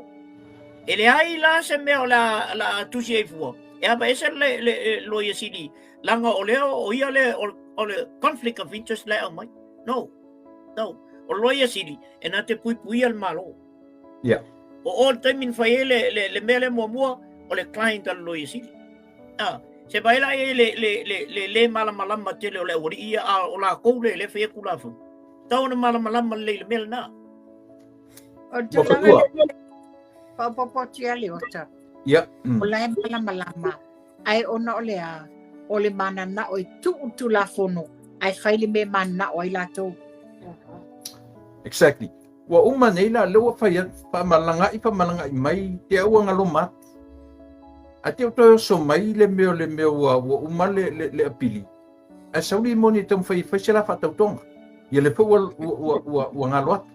E leai la se mea o le a, le a tusi ai fua, e aveese le, le, le Loia Sili, leaga o lea o ia le, o, o le conflict of interest la e aumai. No, no. O le Loia Sili, e na te puipuia le Malo. Yeah. O o le taimi na fai ai le, le, le mea lea muamua, o le client a le Loia Sili. Ah, se vaai la i ai le, le, le, le lē malamalama tele o le aualii ia, a o lakou le, le faia Tulafono. Tatau ona malamalama lelei i le mea lena. O le tulaga lea, faaopoopo atu ia Leota. Ia. O la e malamalama, ae ona o le a, o le mananao e tuu Tulafono, ae fai le mea e mananao ai latou. Exactly. Ua uma nei la, lea ua fai atu, faamalaga'i, faamalaga'i mai, te au ua galoma atu. Ae te i ua toe oso mai le mea o le mea ua, ua uma le, le, le apili, ae sau limoni e taumafai e fai se la faatautoga. Ia lea foi ua, ua, ua, ua, ua galo atu.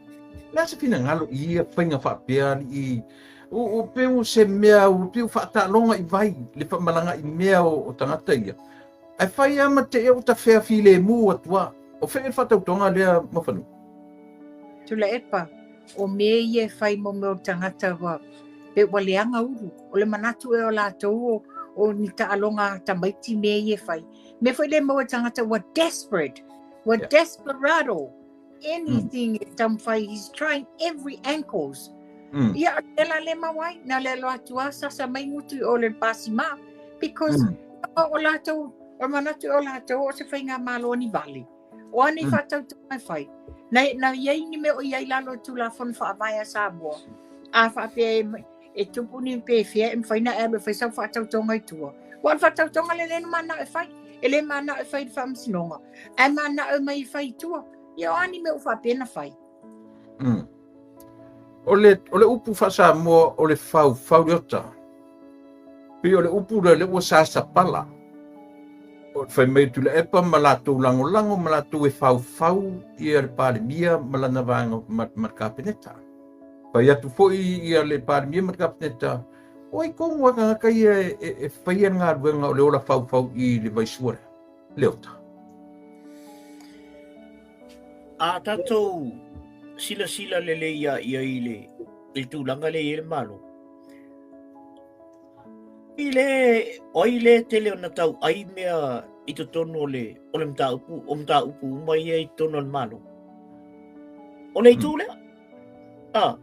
O le a se finagalo i ia faiga faapea alii? Ua, ua pei ua se mea, ua pei ua faataaloga i vai le faamalaga'i mea o, o tagata ia. Ae fai lava ma te i ua tafea filemu atu lava. O fea le faatautoga lea Mofanua? Tuilaepa, o mea ia e fai mo mea o tagata ua pe ua leaga ulu. O le manatu ea o latou o, o ni taaloga a tamaiti mea ia e fai. Mea foi lea e maua i tagata ua desperate, ua yeah. desperado. Anything e taumafai, he's trying every ankles. Ia, o le la le maua ai, na le alo atu a sasa mai gutu i o le pāsimā. Because o latou, o le manatu o latou o se faigamalo ni vale. O a nei faatautoga e fai? Na, na i ai ni mea o i ai lalo o Tulafono Faavae a Samoa, a faapea e, e tupu ni pefea e mafai ona e alu e fai sau faatautoga i tua. Ua o le faatautoga lea lea na manao e fai. E le manao e fai i le faamasinoga, ae manao e mai e fai i tua. Ia o a ni mea ua faapea na fai? O le, o le upu faa-Samoa o le faufau le ota. Pei o le upu lea lea ua sasapala. O le fai mai o Tuilaepa ma latou lagolago ma latou e faufau ia le Palemia ma lana vaega ma, ma le Kapeneta. Fai atu foi ia le Palemia ma le Kapeneta, o ai tonu lava tagata ia e, e, e faia le galuega o le ola faufau i le vaisua lea, Leota. A tatou silasila lelei ia i ai i le, i le tulaga lea e i ai le Malo, I le, o ai le tele ona tau ai mea i totonu o le, o le mataupu, o mataupu uma ia i totonu o le Malo? O le itu lea. Ah,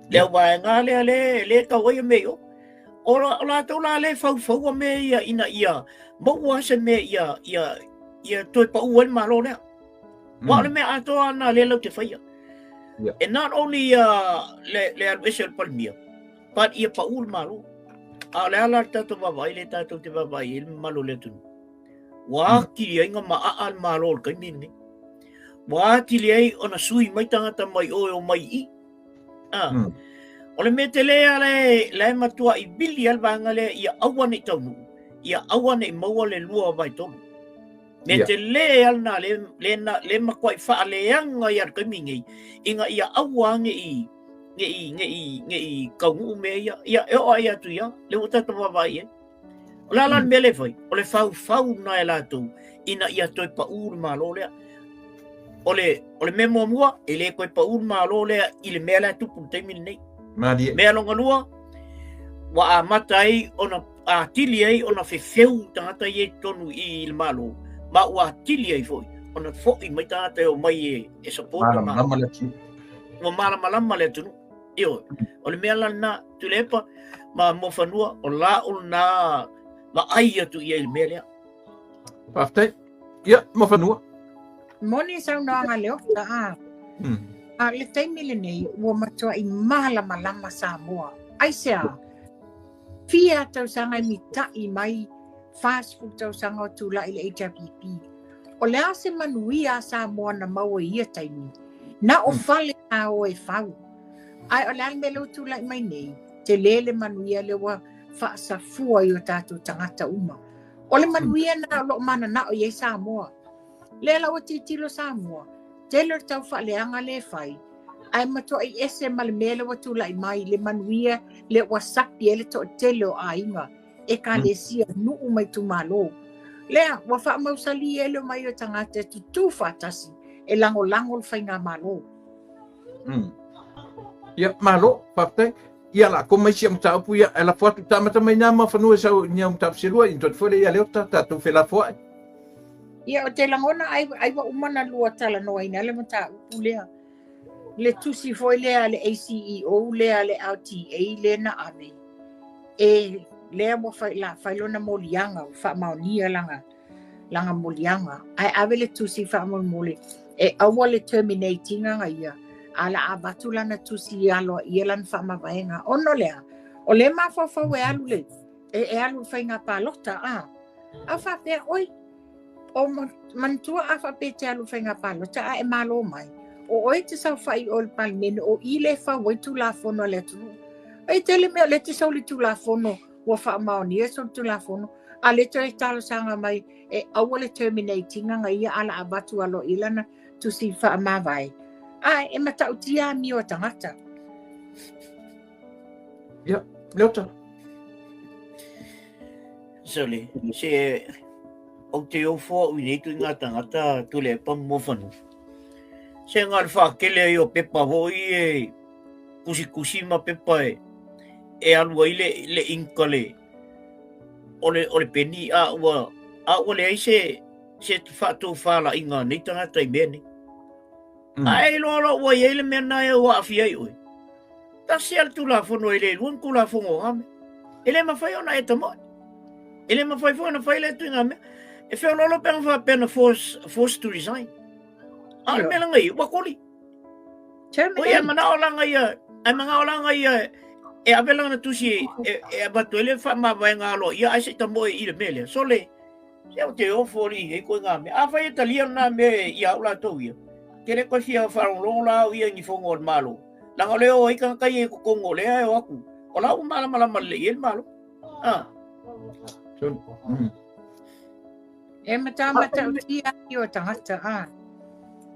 le au vaega lea le, le tau ai mea i o. O, la, o latou la le faufaua mea ia ina ia maua se mea ia, ia, ia toe pau ai le Malo lea. Aua o le mea atoa na lea lau te faia. Yeah. And not only uh, le, le alu ese o le Palemia, but ia pau le Malo. A o le ala le tatou vaavaai le tatou te vaavaai ai le mamalu o le atunuu. Ua atili ai na maaa le Malo o le taimi lenei. Ua atili ai ona sui mai tagata mai o e o mai i. Ah. O le mea tele a le, la e matua i vili a le vaega lea ia aua ne i taunuu, ia aua ne i maua le 2/3. Mea yeah. tele a lena le, le, na, le matuai faaleaga ia le taimi nei, ina ia aua ne i, ne i, ne i, ne i taunuu mea ia, ia e oo ai atu ia, le ua tatou vaavaai ai. O le a la le mea lea e fai? O le faufau na e latou, ina ia toe pau le Malo lea. O le, o le mea muamua, e le toe pau le Malo lea i le mea la e tupu i le taimi lenei. Malie. Mea lona lua, ua amata ai ona atili ai ona fefeu tagata ia i totonu i le Malo, ma ua atili ai foi ona foi mai tagata e omai e, e support le Malo. Malamalama le atunuu. Ua malamalama le atunuu. Ioe. O le mea la lena, Tuilaepa ma Mofanua, o la o lena vaai atu i ai i le mea lea. Faafetai. Ia, Mofanua. Moni saunoaga Leota, a. A le taimi lenei, ua matuai malamalama Samoa. Aisea? Fia tausaga e mita'i mai 40 tausaga o tulai le HRPP. O le a se manuia a Samoa na maua i ia taimi? Na o fale na o e fau. Ae o le a le mea lea ua tulai mai nei? Tele le manuia lea ua faasafua i o tatou tagata uma. O le manuia na o lo o mananao i ai Samoa. Lea la ua tilotilo Samoa, tele o le taufaaleaga lea e fai, ae matuai ese ma le mea lea ua tulai mai, le manuia lea ua sapi ai le toatele o aiga, ekalesia, nuu ma itumalo. Lea ua faamausali ai le omai o tagata e tutū faatasi e lagolago le faigamalo. Ia, malo, faafetai. Ia, la koma isi mataupu ia, e lafo atu tamata mai nā mafanua e sau ni au mataupu se lua, i toatu foi le ia leo ta tatou felafoai. Ia, o te lagona ai, ai ua uma na lua talanoaina le mataupu lea. Le tusi foi lea le ACEO lea le LTA lea na ave. E lea ua fai, la fai lona moliaga, ua faamaonia lana, lana moliaga. Ae ave le tusi faamolemole e aua le terminate ina ga ia. A la avatu lana tusi aloaia lana faamavaega. Ona o le a? O le mafaufau e alu le, e, e alu le faiga palota, a. A faapea, oi, o manatua a faapea e te alu faiga palota a e malo mai. O oe te saofai o le Palemene, o i le fau ai tulafono a le atunuu. Ai tele mea o le te sau le tulafono, ua faamaonia so le tulafono, a le toe talosaga mai e aua le terminate ina ga ia ala avatu aloaia lana tusi faamavae. A e matautia amio a tagata. Ia, Leota. Sorry, se ou te ofo au i nei tui ngā tangata tule e pamu mo whanu. Se ngā whakele ai o pepa hoi e kusi kusi ma pepa e e alu ai le, le inka le o le, o le peni a ua a ua leai se se whaatofālaʻiga nei tangata i mea nei. A e iloa loa ua i ai le mea na e ua aafia ai oe. Tasi a le Tulafono e le lua ni Tulafono o ngā mea. E le mawhai ona e tamoe. E le mawhai foi ona whai le atu i ngā mea. E wheololo pe nga whapea na force, force to resign. A le mea langa ia, ua koli. O ia manao langa ia, ai manao langa ia, e ave langa tusi e, e avatu ai le whaamavaenga aloa ia ai se tamoe i le mea lea. Sole, Se o te ofo alii e koe ngā mea. Afai e talia nā mea i au lātou ia. Ke le koe fia wharongolongo la au ia ni fongo o le malo. Langa o le o ai kanga kai e kokongo o lea e o aku. O la ua malamalama lelei i e le malo. Ah. E matamatautia i o tagata, ah.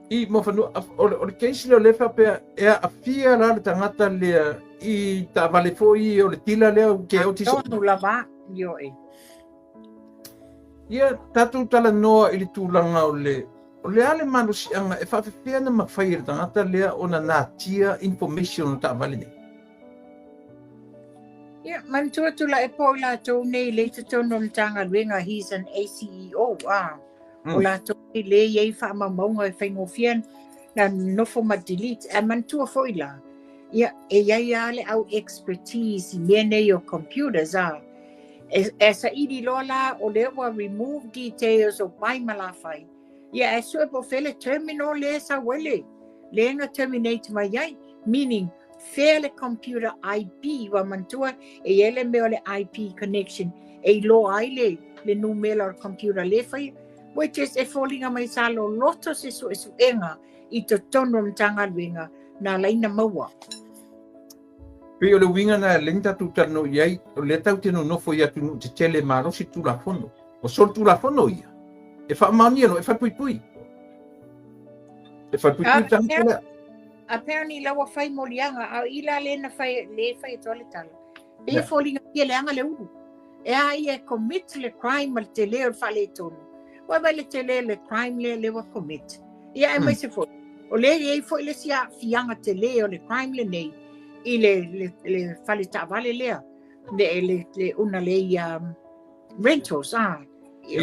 I Moawhanua, o le case lea o lea faapea e aafia la le tagata lea i taavale foi o le tila lea ke o tisi. Tonu lava, ioe. Ia, tatou talanoa i le tulaga o le, o le a le malosiaga e faafefea ona mafai e le tagata lea ona natia information o taavale nei? Ia, manatua tulaʻi po i latou nei le i totonu o le Matagaluega, he's an ACEO, ah. O latou nei le i ai faamaumauga e faigofie na nofo ma delete. Ae manatua foi la, ia, e i ai lava le au expertise i mea nei o computers, ah. E, e saili loa la o lea ua remove details o pai ma lafai. Ia, e sue po fele terminal le sau ai le, le na terminate mai ai. Meaning, fea le computer IP, ua manatua e i ai le mea o le IP connection, e iloa ai le, le numera o le computer le fai, which is e foliga mai sa loloto se suesuega i totonu o le Matagaluega na laina maua. Pei o le uiga na lea na tatou talanoa i ai, o lea tatou te nonofo i atunuu tetele malosi Tulafono. O solitulafono ia, e faamaonia loa, e falepuipui. E falepuipui le tagata lea. Apparently la ua fai moliaga, a o i la le na fai, le fai atu ai le tala. Pei e foliga ia leaga le ulu. E a ia e commit le crime ma le tele o le faaletonu. Ua vaai le tele le crime lea lea ua commit. Ia aemaise foi, o lea e i ai foi le isi aafiaga tele o le crime lenei i le, le, le fale taavale lea, le, le, le una le ia rentals, ah.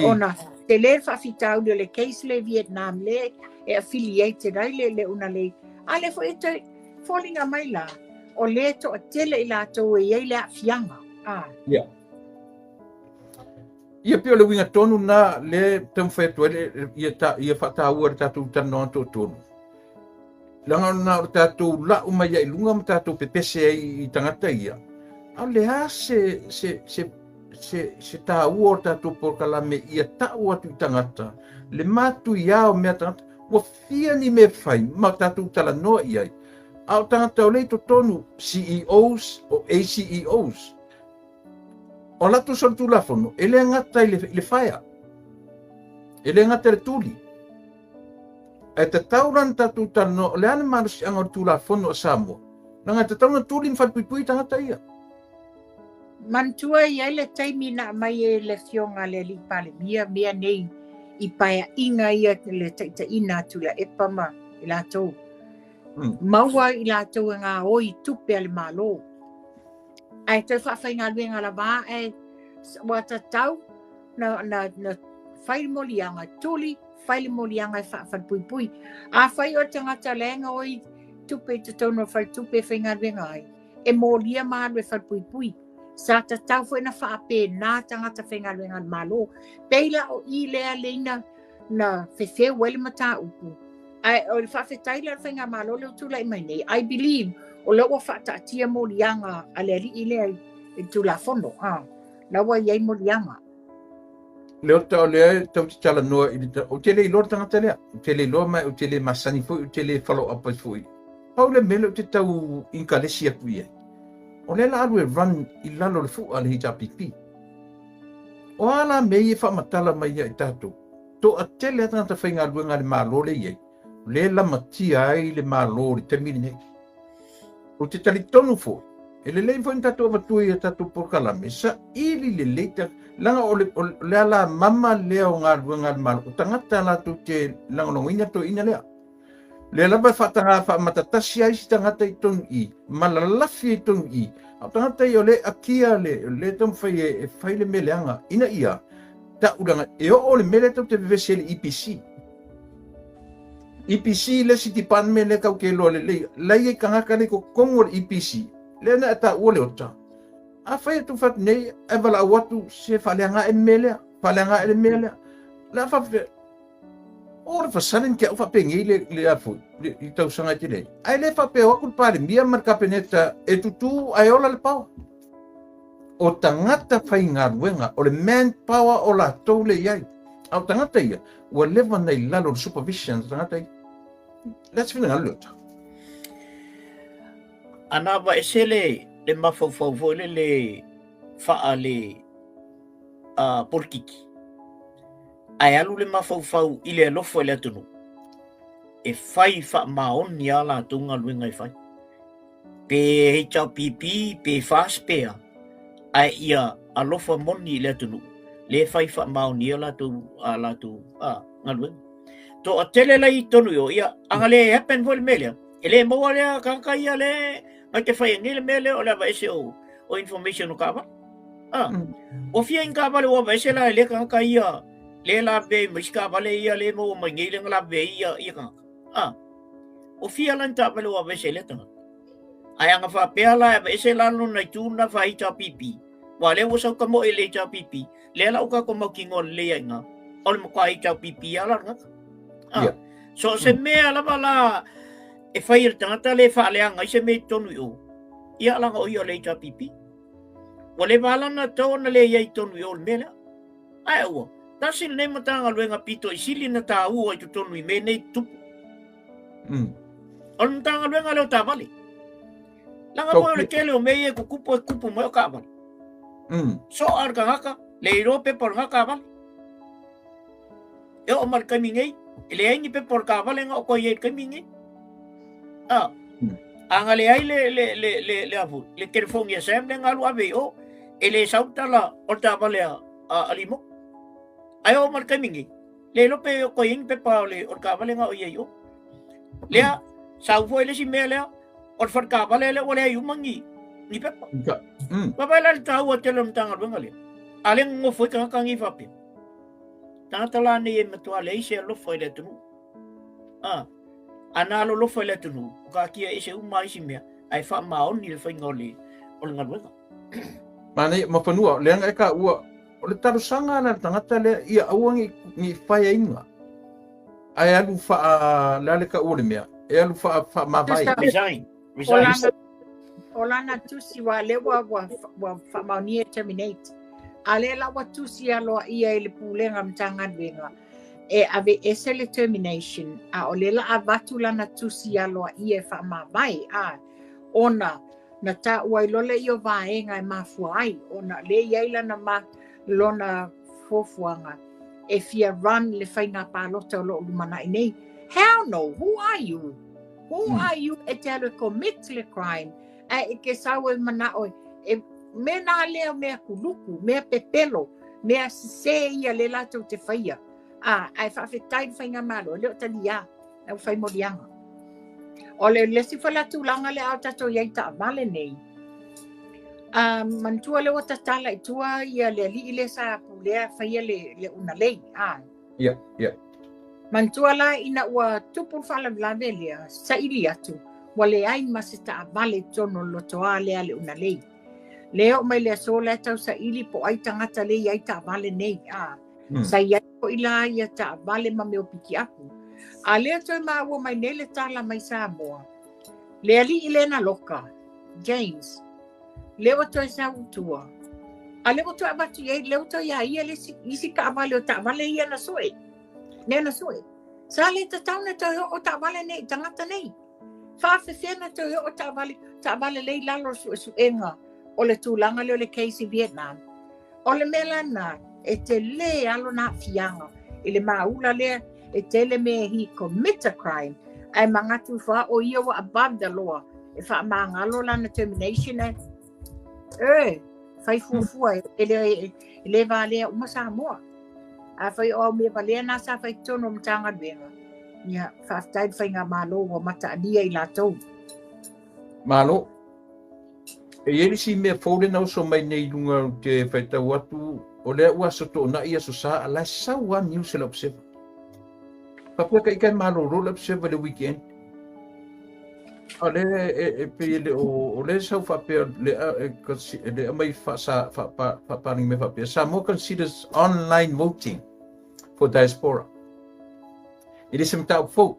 Ona tele le faafitauli o le case le Vietnam le e affiliated ai le, le una le. A le foi e toe foliga mai la, o le toatele i latou e i ai le aafiaga. Ah. Yeah. Ia pei o le uiga tonu na le taumafai atu ai le, ia, ta, ia faataua le tatou talanoa toatonu. Leaga na o le tatou lau mai ai i luga ma tatou pepese ai i tagata ia. A o le a se, se, se, se, se taua o le tatou polokalame ia tau atu i tagata le matuia o mea tagata ua fia ni mea fai ma tatou talanoa i ai. A o tagata o lea i totonu, CEOs o ACEOs, o latou solitulafono, e le gata i le, i le faea, e le gata i le tuli. Ae tatau la ona tatou talanoa, o le a le malosiaga o le Tulafono a Samoa, leaga e tatau ona tuli ma falepuipui tagata ia. Manatua e i ai le taimi na aumai e le Afioga a le Alii Palemia mea nei i paeaiga ia le taitaiina a Tuilaepa ma i latou. Maua i latou e gaoi i tupe a le Malo. Ae toe faafaigaluega lava ae ua tatau na, na, na fai le moliaga, tuli, fai le moliaga e faafalepuipui. Afai o le tagata la e gaoi tupe i totonu o le faletupe e faigaluega ai, e molia ma alu e falepuipui. Sa tatau foi na faapena tagata faigaluega a le Malo. Pei la o i lea leina na fefeu ai le mataupu. Ae o le faafetai la le faigamalo lea ua tulai mai nei, I believe o lea ua faataatia moliaga a le alii lea i le Tulafono. Ah, la ua i ai moliaga. Leota o lea e tau te talanoa i le ou te le iloa le tagata lea. Ou te le iloa ma ou te le masani foi, ou te le follow up ai foi. Pau le mea lea ou te tau inkalesi atu i ai, o lea la alu e run i lalo o le fua a le HRPP. O a la mea ia e faamatala mai ia i tatou? Toatele lava tagata faigaluega a le Malo lea e i ai, o lea e lamatia ai le Malo i le taimi lenei. Ou te talitonu foi, e lelei foi ona tatou avatua i a tatou polokalame, saili lelei ta, leaga o le, o le alamama lea o galuega a le Malo, o tagata latou te lagolagoina toeaiina lea. Lea lava e faataga faamatatasi ai isi tagata i totonu i i, ma lalafi ai i totonu i i. A o tagata ia o lea e akia le, lea e taumafai e, e fai le mea leaga, ina ia ta'u leaga e oo le mea lea tatou te vevesi ai i le EPC. EPC le isi department lea tatou te iloa lelei, la e i ai tagata la e i totonu o le EPC, lea na e taua Leota. Afai e tou fai atu nei, ae valaau atu se faaleaga ae le mea lea, faaleaga ae le mea lea. O le a faapefea? All of a sudden ke au faapenei le, le a foi, le, i tausaga e tele ai. Ae le faapea o atu le Palemia ma le Kapeneta e tutū ae ola le power. O tagata faigaluega, o le manpower o latou le i ai. A o tagata ia, ua leva ona i lalo o le supervision a tagata ia. Le a se finagalo Leota? Ana aveese le, le mafaufau foi lele faa le polokiki, ae alu le mafaufau i le alofa i le atunuu, e fai faamaoni a latou galuega e fai. Pe HRPP, pe FAS, pe a, ae ia alofa moni i le atunuu, lea e fai faamaoni a latou, a latou a, galuega. Toatele la i tonu i o, ia, aga le happen foi le mea lea, e le maua lea tagata ia le ngai te whai nei le mea lea o le aveese o, o information o taavale. Ah, ua fia i ni taavale ua aveese la e lea tagata ia, le lavevea ma isi taavale ia le maua mai nei le na lavevea ia, ia tagata. Ah, ua fia la ni taavale ua aveese e lea tagata. Ae aga faapea la e aveese la lona itu na fa HRPP, ua lea ua sau ka moe i le HRPP, lea la ua tatou mautinoa lelei ai i ina, o le matua HRPP lava la le tagata. Ah, Yeah. so se mea lava la e fai e le tagata le faaleaga ai se mea i totonu i o, ia leaga o ia o le HRPP. Ua leva lava ona tatau ona le i ai i totonu i o le mea lea. Ae ua, tasi lenei Matagaluega pito i sili ona taua i totonu i mea nei tutupu. O le Matagaluega lea o taavale. Leaga foi o le tele o mea ia e tutupu e tutupu mai o taavale. Soa le tagata, le iloa pepa o lena taavale. E oo mai le taimi nei, e leai ni pepa o le taavale na o toe i ai i le taimi nei. A, a na leai le, le, le, le, le, a foi, le telefoni a Sam lea na alu ave i o, e le sau le tala o le taavale a, a, a Limo. Ae oo mai le taimi nei, le iloa pe o toe i ai ni pepa o le, o le taavale na o i ai i o. Lea, sau foi le isi mea lea, o le fale taavale lea ua leai uma ni, ni pepa. Vaavaai la i le taua tele o le Matagaluega lea. A lea nonofo ai tagata nei faapea. Tagata la nei e matua leai se alofa i le atunuu. A, a na alolofa i le atunuu, o taatia ese uma isi mea, ae faamaoni le faiga o le, o le galuega. Manaia, ma fanua, leaga e taua, o le talosaga la le tagata lea, ia aua ne i faeaina, ae alu faa, le a le taua o le mea, e alu faa, faamavae. Resign. Resign. O lana tusi wa lea ua, ua, ua faamaonia e terminate. A lea la ua tusi aloaia i le Pulega o Matagaluega. E aveese le termination, a o lea la avatu lana tusi aloaia e faamavae, a, ona na taua ai loa lea o vaega e mafua ai, ona lea e i ai lana ma, lona fuafuaga e fia run le faiga palota o lo o lumanai nei. Hell no, who are you? Who are you e te alu e commit le crime? Ae e ke sau e manao e mea nā lea mea kuluku, mea pepelo, mea sesē ia lea latou te faia. A, ae faafetai le faigamalo, e le o taliā, e ua fai moliaga. O le le isi foi la tulaga lea a o tatou i ai i taavale nei, a, manatua lea ua tatala i tua ia le alii lea sa pulea faia le, le unalei, a. Ia, ia. Manatua la ina ua tupu le faalavelave lea, saili atu, ua leai ma se taavale i totonu o le lotoa lea a le unalei. Lea oo mai le aso la e tau saili po o ai tagata lea e i ai taavale nei, a. Sa i ai foi la ia taavale ma mea o pikiapu. A lea toe maua mai nei le tala mai Samoa, le alii lea na loka, James, lea ua toe sau i tua, a lea ua toe avatu i ai, lea ua toe ia ia le isi, isi taavale o taavale ia na sue, mea na sue. Sa le tatau ona toe oo taavale nei i tagata nei. Faafefea ona toe oo taavale, taavale lea i lalo o le suesuega o le tulaga lea o le case i Vietnam. O le mea la lena, e tele lava lona aafiaga i le maula lea, e tele mea he commit a crime, ae manatu ifo lava o ia ua above the law, e faamagalo lana termination e, e fai fuafua e le, e le valea uma Samoa. Afai o au mea valea na sa fai i totonu o Matagaluega, ia, faafetai le faigamalo ua mataalia i latou. Malo. E i ai le isi mea fou lea na oso mai nei i luga ou te faitau atu, o lea ua Aso Toonai, Aso Sa, a la e sau lava news a le Observer. Faapea ka ika e malolo le Observer i le weekend. A o lea e, e pei e le o, o lea e sau faapea, le, e, e, le aumai faasa, faapa, faapalagi mai faapea, Samoa considers online voting for diaspora. E le se mataupu fou.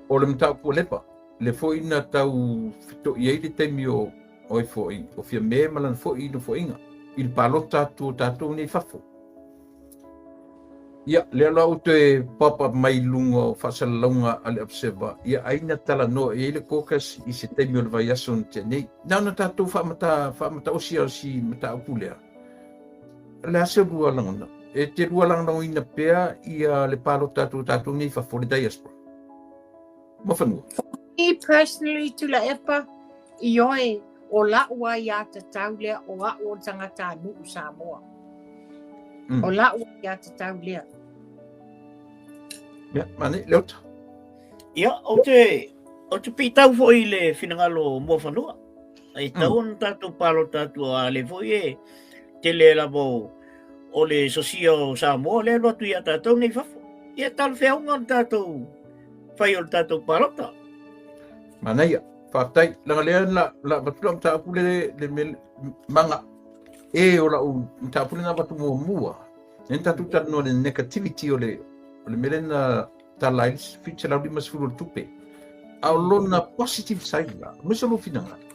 O le mataupu ua leva, lea foi na tau feto'i ai le taimi o ai foi o Fiamē ma lana foi nofoaiga i le palota atu o tatou nei i fafo. Ia, lea la ua toe pop up mai i luga o faasalalauga a le Observer, ia ai na talanoa i ai le caucus i se taimi o le vaiaso na tea nei. Na ona tatou faamata, faamataosi o si mataupu lea. O le a se lua lagona? E te lua lagolagoina pea ia le palota atu o tatou nei i fafo, le diaspora? Muafanua. For me personally, Tuilaepa, ioe, o la'u aiatatau lea o a'u o le tagatanuu Samoa. O la'u aiatatau lea. Ia, mane, Leota. Ia, ou te, ou te pītau foi i le finagalo o Muafanua. E tau ona tatou palota atu a le foi e tele lava o, o le sosia o Samoa lea e alu atu ia tatou nei fafo. Ia talafeauga le tatou fai o le tatou palota. Manaia, faafetai. Leaga lea la, la avatu lau mataupu le, le mea, maga e o lau mataupu lea na avatu muamua. Lea na tatou talanoa i le negativity o le, o le mea lea na tala ai le 750 o le tupe. A o lona positive side la, aemaise o lou finagalo.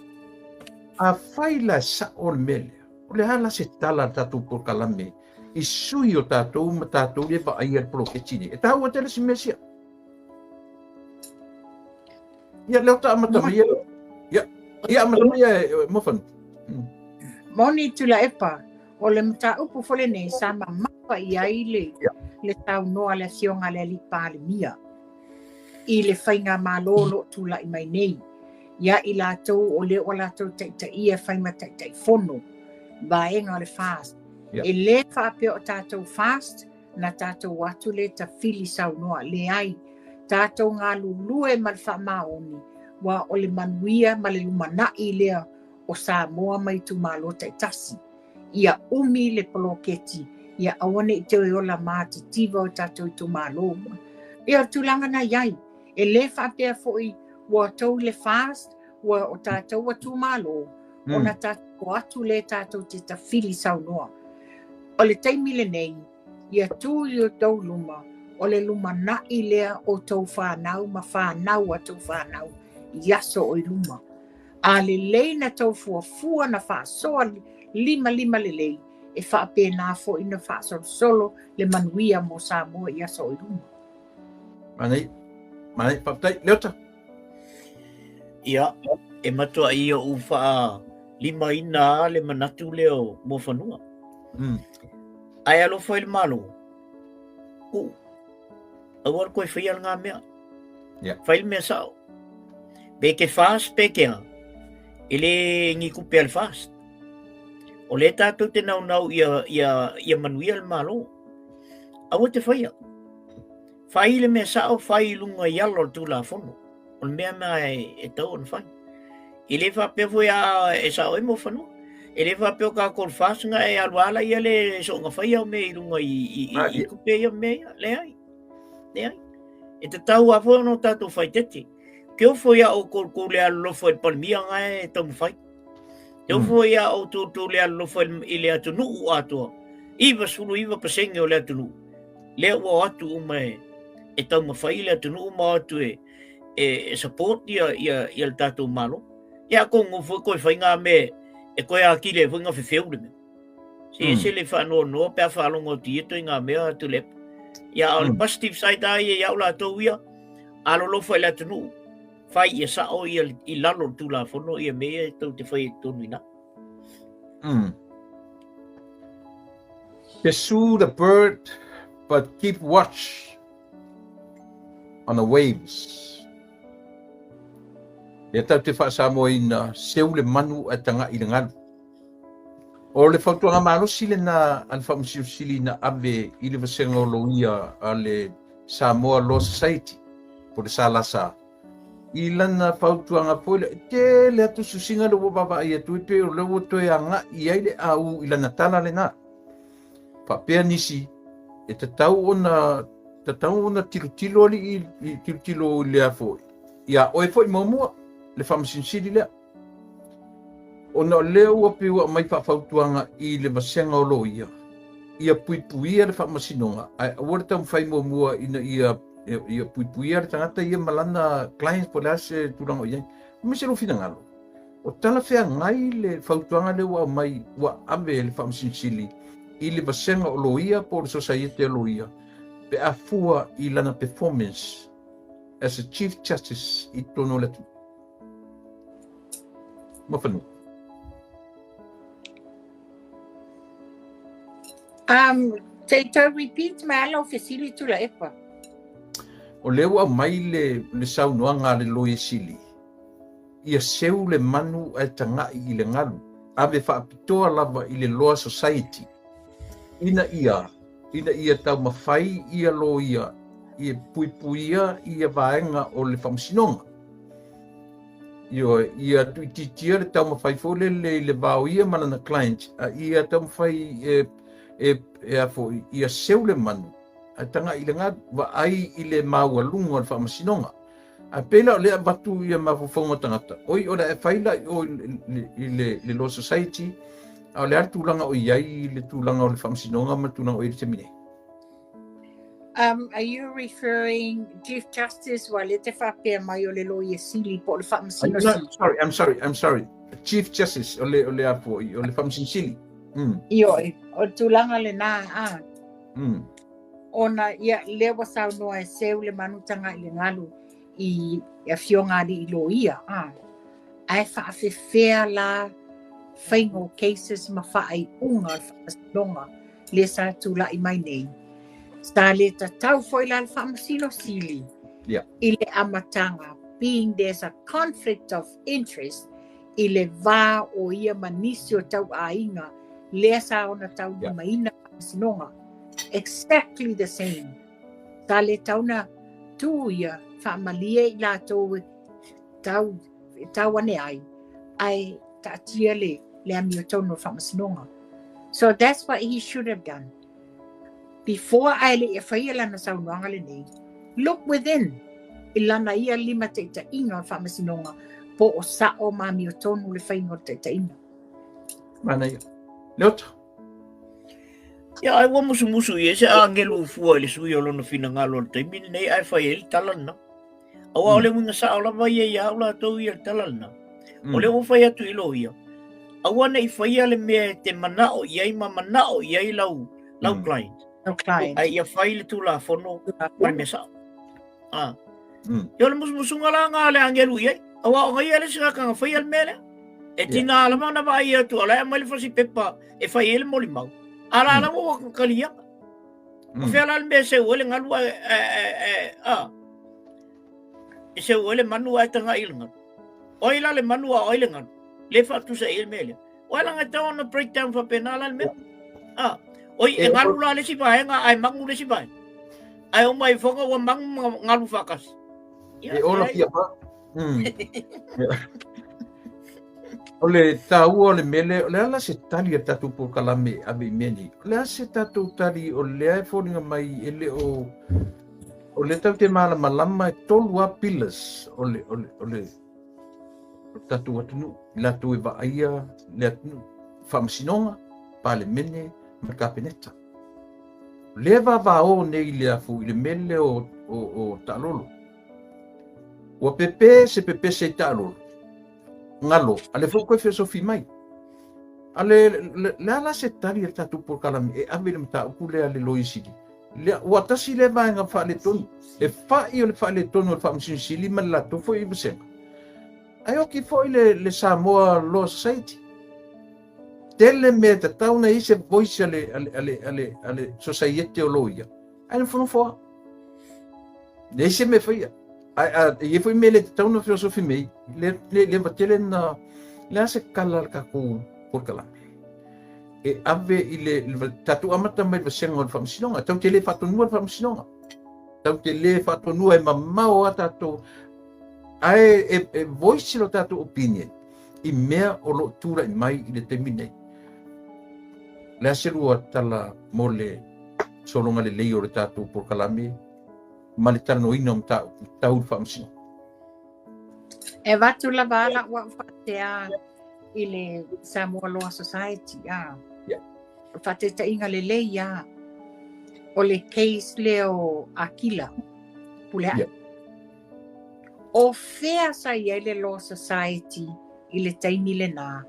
Afai la e sa'o le mea lea, o le a la se tala a le tatou polokalame i sui o tatou ma tatou lea e vaaia le poloketi nei? E taua tele si mea sia. Ia, lea o ta amata mai ia. Ia, ia amata mai ia e Mofanu. Moni Tuilaepa, o le mataupu foi lenei sa mamafa i ai le, le saunoa a le Afioga a le Alii Palemia i le faigamalo o lo o tulai mai nei ia i latou o lea ua latou taitaia e fai ma Taitaifono vaega o le FAST. E le faapea o tatou FAST na tatou o atu lea tafili saunoa, leai, tatou galulue ma le faamaoni, aua o le manuia ma le lumanai lea o Samoa ma itumalo taitasi. Ia umi le poloketi, ia aua ne i toe ola matitiva o tatou itumalo. Ia o le tulaga na i ai, e le faapea foi ua tou le FAST, ua o tatou ua tumalo, ona tatou o atu lea tatou te tafili saunoa. O le taimi lenei, ia tu i o tou luma, o le lumanai lea o tou fanau ma fanau a tou fanau i aso o i luma. A lelei na tou fuafua na faasoa limalima lelei, e faapena foi ona faasolosolo le manuia mo Samoa i aso o i luma. Manaia. Manaia, faafetai. Leota. Ia, e matuai ou faalimaina lava le manatu lea o Muafanua. Ae alofa i le Malo, uu, aua le toe faia lena mea. Yeah. Fai le mea sao. Pe ke FAST pe ke a, e le ni tupe a le FAST. O lea tatou te naunau ia, ia, ia manuia le Malo. Aua te faia. Fai le mea sao, fai i luga i ala o le Tulafono. O le mea na e, e tau ona fai. E le faapea foi a e sao ai Muafanua. E le faapea o tatou le FAST na e alu ala ia le soonga faia o mea i luga i, i, i, i tupe ia mea ia. Leai. Leai. E tatau lava foi ona o tatou faaeteete. Ke ofo ia outou tou le alolofa i le Palemia na e taumafai. Ke ofo ia outou tou le alolofa i le atunuu atoa. 99% o le atunuu lea ua o atu uma e, e taumafai le atunuu ma o atu e, e, e support ia, ia, ia le tatou Malo. Ia atonu foi toe fai ngā mea e toe atili ai foi ngā fefeu le mea. Se ese le faanoanoa pe a faalogo atu ia toe ngā mea a Tuilaepa. Ia a o le positive side a ia ia au latou ia, alolofa i le atunuu, fai ia sao ia i lalo o le Tulafono ia mea ia e tou te fai ai totonu i ina. Pursue the bird, but keep watch on the waves. Lea tatou te faasamoaina, seu le manu ae taga'i i le galu. O le fautuaga malosi lena a le Faamasino Sili na ave i le vasega o loia a le Samoa Law Society po o le SLSA i lana fautuaga foi lea, e tele atu susiga lea ua vaavaai atu ai pei o lea ua toe agai i ai le AU i lana tala lena. Faapea nisi, e tatau ona tatau ona tilotilo alii i tilotilo i le foi ia oe foi muamua le Faamasino Sili lea. Ona o lea ua pei ua aumai faafautuaga i le vasega o loia, ia puipuia le faamasinoga, ae aua le taumafai muamua ina ia, ia puipuia le tagata ia ma lana client po o le a se tulaga o i ai. Aemaise lou finagalo, o talafeagai le fautuaga lea ua aumai ua ave e le Faamasino Sili i le vasega o loia po o le sosaiete a loia pe a fua i lana performance as a Chief Justice i totonu o le atunuu. Muafanua. Se i tau repeat mai lava lau fesili Tuilaepa. O lea ua aumai le, le saunoaga a le Loia Sili, ia seu le manu ae taga'i i le galu, ave faapitoa lava i le Law Society, ina ia, ina ia taumafai ia loia e puipuia ia vaega o le faamasinoga. Ioe, ia tuuitiitia le taumafai foi lele i le va o ia ma lana client, a ia taumafai e, e, e a foi, ia seu le manu, ae taga'i i le galu, vaai i le maualuga o le faamasinoga. Ae pei la o lea e avatu ia mafaufauga o tagata, oi o le a e fai la i o i le, le Law Society, a o le a le tulaga o i ai le tulaga o le faamasinoga ma le tulaga o i ai le taimi nei? Are you referring Chief Justice ua le te faapea mai o le Loia Sili po o le Faamasino Sili? Sorry, I'm sorry, I'm sorry. Chief Justice o le o le a foi, o le Faamasino Sili. Ioe, o le tulaga lena a. Ona ia lea ua saunoa e seu le manu taga'i i le galu i afioga alii loia a. Ae faafefea la faiga o cases ma faaiuga o le faamasinoga lea sa tulai mai nei. Sa le tatau foi la le Faamasino Sili i le amataga, being there's a conflict of interest i le va o ia ma nisi o tauaiga lea sa ona taulimaina faamasinoga. Exactly the same. Sa le tatau ona tu ia faamalie i latou e tau, e tau ane ai, ae taatia le, le amiotonu o le faamasinoga. So that's what he should have done. Before ae le i faia lana saunoaga lenei, look within i lana ia limataitaiga o le faamasinoga po o sao ma amiotonu le faiga o le taitaiga. Manaia. Leota. Ia, ai ua musumusu i ai se agelu fua i le sui o lona finagalo o le taimi lenei ae fai ai le tala lena. Aua o le uiga sao lava ia ia au latou ia le tala lena. O lea ua fai atu i loia. Aua ne i faia le mea e te manao i ai ma manao i ai lau, lau client. Lau client. Ae ia fai le tulafono ma le mea sao. Ah. Ia o le musumusuga la nga le agelu i ai. Aua o ngaia le isi tagata na faia le mea lea. E tina lava na vaai atu, o la e aumai le fasi pepa e fai ai le molimau. A la lava ua kaliaga. O fea la le mea e seu ai le galu ae, ae, a. E seu ai le manu ae tagai i le galu. O ai la le manu a o ai le galu? Le faatusa i ai le mea lea. O ai la e tatau ona break down faapena la le mea. A, oi e galu la le isi vaega ae magu le isi vaega. Ae o mai foga ua magu ma galu faatasi. E ola fia pa. O le taua o le mea lea, o le a la se tali a le tatou polokalame e ave i mea nei? O le a se tatou tali o lea e foliga mai e le o o lea tatou te malamalama e tolu lava pillars o le o le o le o le tatou atunuu i latou e vaaia le atunuu, Faamasinoga, Palemene ma le Kapeneta. O lea e vavao nei i le afu i le mea lea o, o, o taalolo. Ua pepe se pepese i taalolo, galo, a lea foi ua toe feosofi mai. A le, le, le a la se tali a le tatou polokalame e ave i le mataupu lea a le Loia Sili? Lea, ua tasi lea vaega faaletonu. E fa'i o le faaletonu o le Faamasino Sili ma le latou foi vasega. Ae oki foi le, le Samoa Law Society. Tele mea e tatau ona i ai se voice a le, a le, a le, a le, a le Sosaiete o Loia. Ae nofonofo lava. Leai se mea e faia. Ae a e i ai foi mea e le tatau ona feosofi mai, le, le, le tele na, le a se kala a le tatou polokalame. E ave i le, le tatou amata mai le vasega o le faamasinoga. Tatou te le faatonua le faamasinoga. Tatou te le faatonua e mamao a tatou. Ae e, e voice lo tatou opinion i mea o lo o tulai mai i le taimi nei. Le a se lua tala mo le sologa lelei o le tatou polokalame ma le talanoaina o mataupu tau le faamasinoga. E avatu lava ala ua faatea i le Samoa Law Society. Ah. Yeah. Faataitaiga lelei a o le case lea o Akila Pulea'i. Yeah. O fea sa i ai le Law Society i le taimi lenā?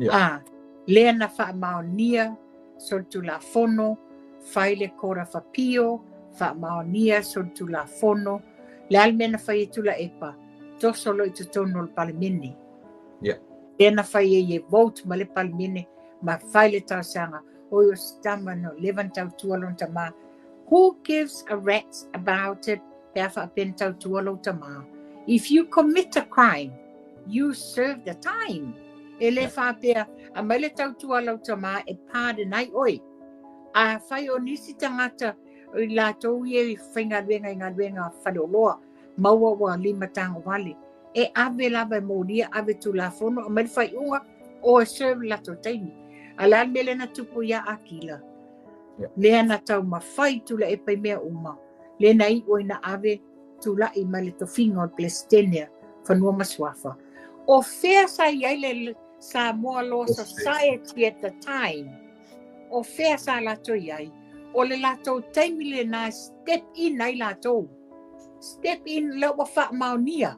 Yeah. Ah, lea na faamaonia solitulafono, fai le Court of Appeal, faamaonia solitulafono, le a le mea na fai e Tuilaepa, toso loa i totonu o le Palemene. Yeah. Lea na fai ai e vote ma le Palemene ma fai le talosaga, oi o se tama no leva na tautua lona tamā. Who gives a rat's about it pe a faapea na tautua lou tamā? If you commit a crime, you serve the time. E le faapea, aumai le tautua a lau tamā e pardon ai oe. A fai o nisi tagata i latou ia i faigaluega i galuega faleoloa, maua ua limatagovale, e ave lava e molia, ave Tulafono, aumai le faaiuga, o e serve le latou taimi. A le a le mea lea na tupu ia Akila? Lea na taumafai Tuilaepa i mea uma, lea na iu ai na ave tulai mai le tofiga o le Peresetene a Fanua ma Suafa. O fea sa i ai le Samoa Law Society at the time? O fea sa latou i ai? O le latou taimi lenā e step in ai latou. Step in lea ua faamaonia.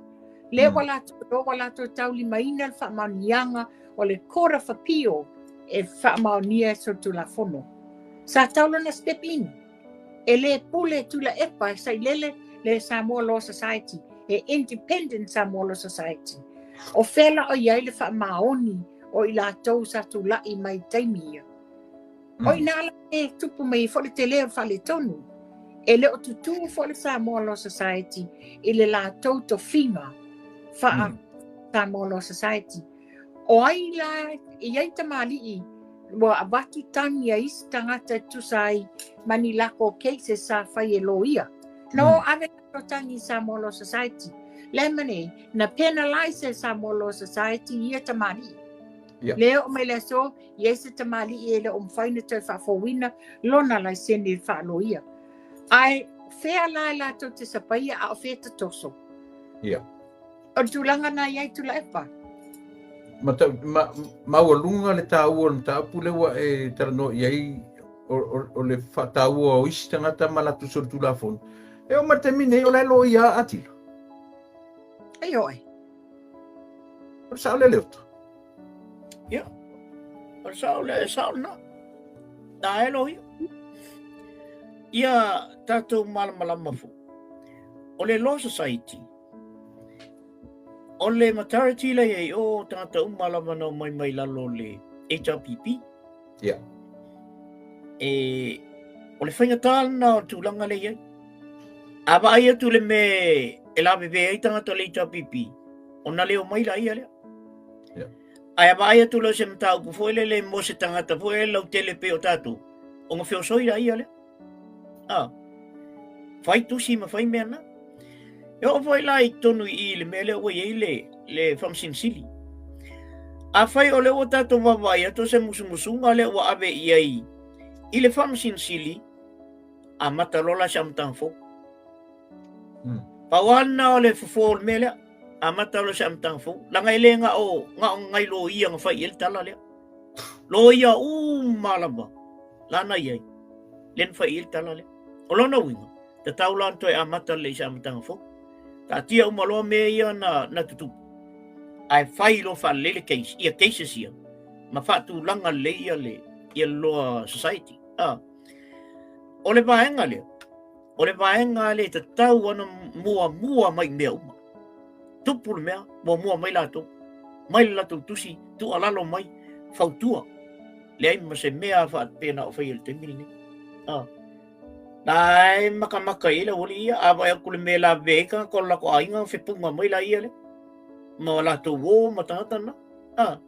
Lea ua latou, lea ua latou taulimaina le faamaoniaga o le Court of Appeal e faamaonia e solitulafono. Sa tatau lona step in. E le pule Tuilaepa e sailele le Samoa Law Society, e Independent Samoa Law Society. O fea la o i ai le faamaoni o i latou sa tulai mai i taimi ia? O i ina la e tupu mai ai foi le tele o le faaletonu. E le o tutū foi le Samoa Law Society i le latou tofiga faa Samoa Law Society. O ai la e i ai tamalii ua avatu tagi a isi tagata e tusa ai ma ni lako cases sa fai e loia. Na o ave latou tagi i Samoa Law Society. Le ma nei, na penalize e Samoa Law Society ia tamalii. Yeah. Le oo mai le aso, i ai se tamalii e le o mafai ona toe faafouina lona laisene faaloia. Ae fea la e latou te sapaia a o fea tatoso? Yeah. O le tulaga na i ai Tuilaepa. Ma, ma, maualuga le taua o le mataupu lea ua e talanoa i ai o, o, o le faataua o isi tagata ma latou solitulafono. E oo mai le taimi nei o la e loia a Atila. Ei oe. O le sao lea Leota. Ia. O le sao lea, e sao lena. Na e loia. Ia tatou malamalama foi. O le Law Society, o le majority la i ai o tagata uma lava na omai mai lalo o le HRPP. Yeah. E, o le faigata lena o le tulaga lea i ai. A vaai atu le mea e lavevea ai tagata o le HRPP, ona le omai laia lea. Yeah. Ae a vaai atu loa i se mataupu foi lele mo se tagata foi lele lautele pei o tatou, ona feosoi laia lea. Ah, fai tusi ma fai mea na. E oo foi la i totonu i i le mea lea ua i ai le, le Faamasino Sili. Afai o lea ua tatou vaavaai atu o se musumusuga lea ua ave i ai i le Faamasino Sili, amata loa la se amataga fou. Pau lava lena o le fofo o le mea lea, amata loa se amataga fou. Leaga e le na o, na o nai loia na fai i ai le tala lea. Loia uma lava lana i ai, lea na fai i ai le tala lea. O lona uiga, tatau la ona toe amata lelei i se amataga fou. Taatia uma loa mea ia na, na tutupu, ae fai loa faalelei le case, ia cases ia, ma faatulaga lelei ia le, ia le Law Society. Ah. O le vaega lea, o le vaega lea e tatau ona muamua mai i mea uma. Tupu le mea, muamua mai latou, mai le latou tusi, tuualalo mai, fautua. Leai ma se mea faapena o faia i le taimi lenei. Ah. Na e makamaka i ai le aualii ia, a vaai atu le mea e lavevea ai tagata o le latou aiga, fepuga mai la ia lea. Ma latou uo ma tagata na. Ah.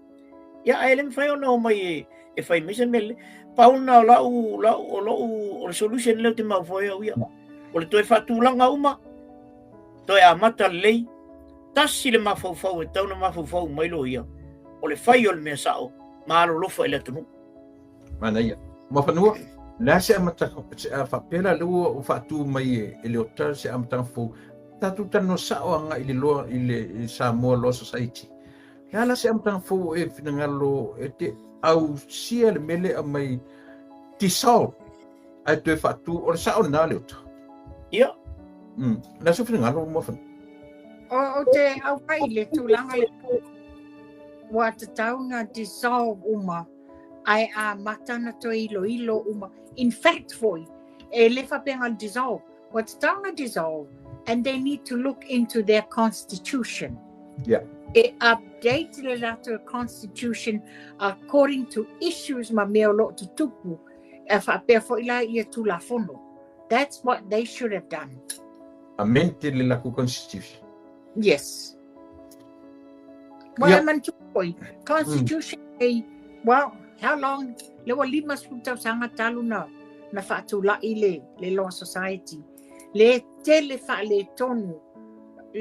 Ia, ae le mafai ona omai e, e fai mai se mea lelei. Pau lena o lau, lau, o lou, o le solution lea ou te mafaufau ai au ia. O le toe faatulaga uma, toe amata lelei, tasi le mafaufau e tatau ona mafaufau uma ai loia, o le fai o le mea sao ma alolofa i le atunuu. Manaia. Muafanua, o le a se amataga, se a faapea la lea ua faatu mai e, e Leota se amataga fou, tatou talanoa sao agai i le loa, i le Samoa Law Society. Le a la se amataga fou o e finagalo e te ausia le mea lea e aumai dissolve ae toe faatu, o le sao lena Leota? Ia. O le a sou finagalo Muafanua? Ou te auai i le tulaga lea ua tatau ona dissolve uma ae amata ona toe iloilo uma. In fact foi, e le faapea na o le dissolve, ua tatau ona dissolve and they need to look into their constitution. Yeah. E update le latou constitution according to issues ma mea o lo o tutupu e faapea foi la ia Tulafono. That's what they should have done. Amend le latou constitution. Yes. Well, yeah. manatua foi, constitution mm. well, how long, le ua 50 tausaga talu na, na faatulai le, le Law Society. Le tele faaletonu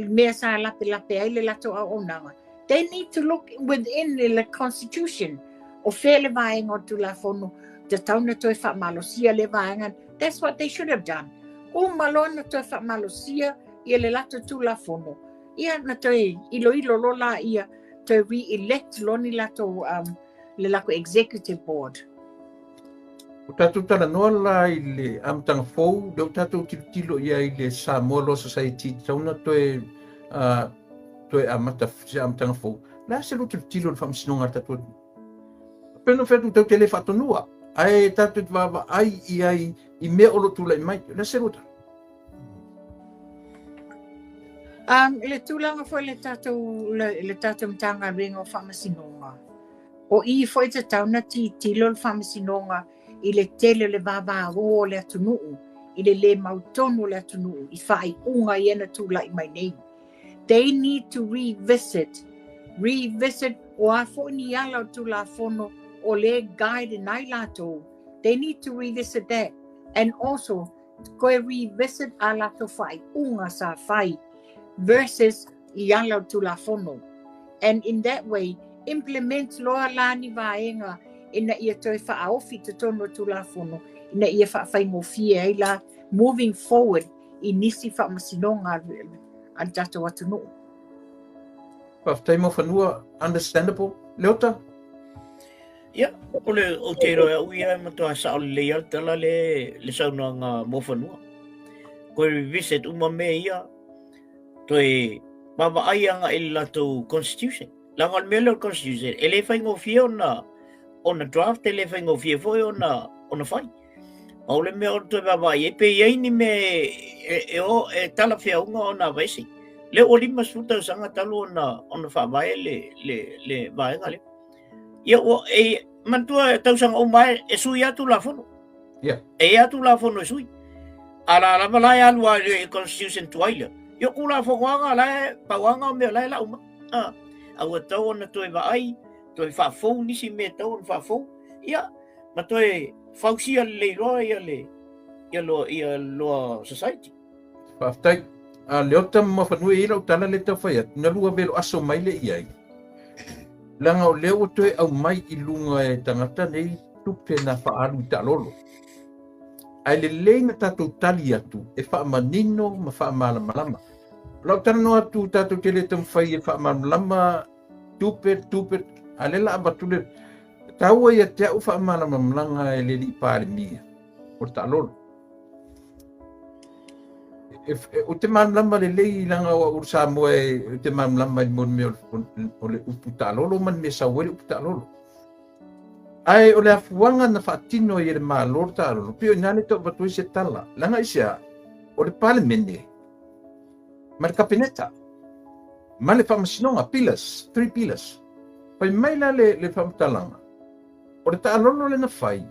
mea sa lapelape ai le latou auaunaga. They need to look within the constitution. O fea le vaega o le Tulafono, tatau na toe faamalosia le vaega. That's what they should have done. Uma loa na toe faamalosia ia le latou Tulafono, ia na toe iloilo loa laia, toe re-elect loa ni latou, um, le latou executive board. Ua tatou talanoa la i le amataga fou, lea ua tatou tilotilo i ai i le Samoa Law Society, tatau ona toe, uh, toe amata se amataga fou. O le a se lua tilotilo i le faamasinoga a le tatou atunuu? Pei ona fai atu, tatou te le faatonua, ae tatou te vaavaai i ai i mea o lo o tulai mai. O le a se lua tala? Um, le tulaga foi le tatou, le, le tatou Matagaluega o Faamasinoga, o i foi tatau na tilotilo le Faamasinoga i le tele o le vavao o le atunuu, i le le mautonu o le atunuu i faaiuga ia na tulai mai nei. They need to revisit, revisit o a foi ni ala o Tulafono o lea e guide ai latou. They need to revisit that. And also, Toe revisit a latou faaiuga sa fai versus i ala o le Tulafono and in that way implement loa la ni vaega ina ia toe faaofi i totonu o le Tulafono ina ia faafaigofie ai la moving forward i nisi faamasinoga a le tatou atunuu. Faafetai Mofanua, understandable. Leota? Ia, o le, ou te iloa au ia e matua sao lelei lava le tala le, le saunoaga Muafanua. Toe revisit uma mea ia, toe vaavaai agai i le latou constitution. Leaga o le mea lea o le Constitution, e le faigofie ona ona draft, e le faigofie foi ona ona fai. Pau le mea o le toe vaavaai ai, pe i ai ni mea e, e, o, e talafeauga ona aveese. Lea ua 50 tausaga talu ona, ona faavae le, le, le vaega lea. Ia, ua, e, manatua tausaga uma e, e sui atu Tulafono. Yeah. E i a Tulafono e sui. A la lava la e alu a i le Constitution tuai lea. Ia Tulafono aga la e, pau aga o mea la e lau mai. Ah, a ua tatau ona toe vaai, toe faafou nisi mea e tatau ona faafou. Ia, ma toe fausia lelei loa ia le, ia loa, ia loa society. Faafetai. A Leota ma Mafanua e i ai lau tala lea e tau fai atu, na lua velo aso mai lea i ai. Leaga o lea ua toe aumai i luga e tagata nei tupe na faaalu i taalolo. Ae lelei na tatou tali atu e faamanino ma faamalamalama. O lau talanoa atu tatou te le taumafai e faamalamalama tupe, tupe, a lea la avatu le taua ia te au faamalamalamaga e le alii Palemia o le taalolo. Ou te malamalama lelei leaga o au o le Samoa ou te malamalama i le mea o le upu taalolo ma le mea e sau ai le upu taalolo. Ae o le afuaga na faatino ai e le Malo le taalolo, pei o i ina lea e tau avatu ai se tala. Leaga aisea? O le Palemene ma le Kapeneta ma le Faamasinoga, pillars, three pillars. Fai mai la le, le faamatalaga, o le taalolo lea na fai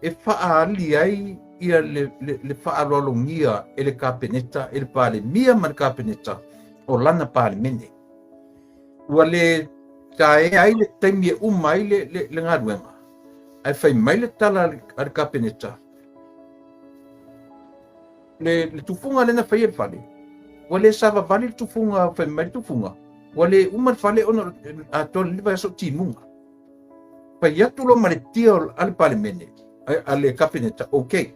e faaali ai ia le, le, le faaaloalogia e le Kapeneta, e le Palemia ma le Kapeneta o lana Palemene. Ua le taea ai le taimi e uma ai le, le, le galuega, ae fai mai le tala a le Kapeneta, le, le tufuga lea na fai e le fale, ua le savavali le tufuga, fai mai le tufuga, ua le uma le fale ona atoa le vaiaso o timuga. Fai atu loa ma le tia a le Palemene, a le Kapeneta, okay,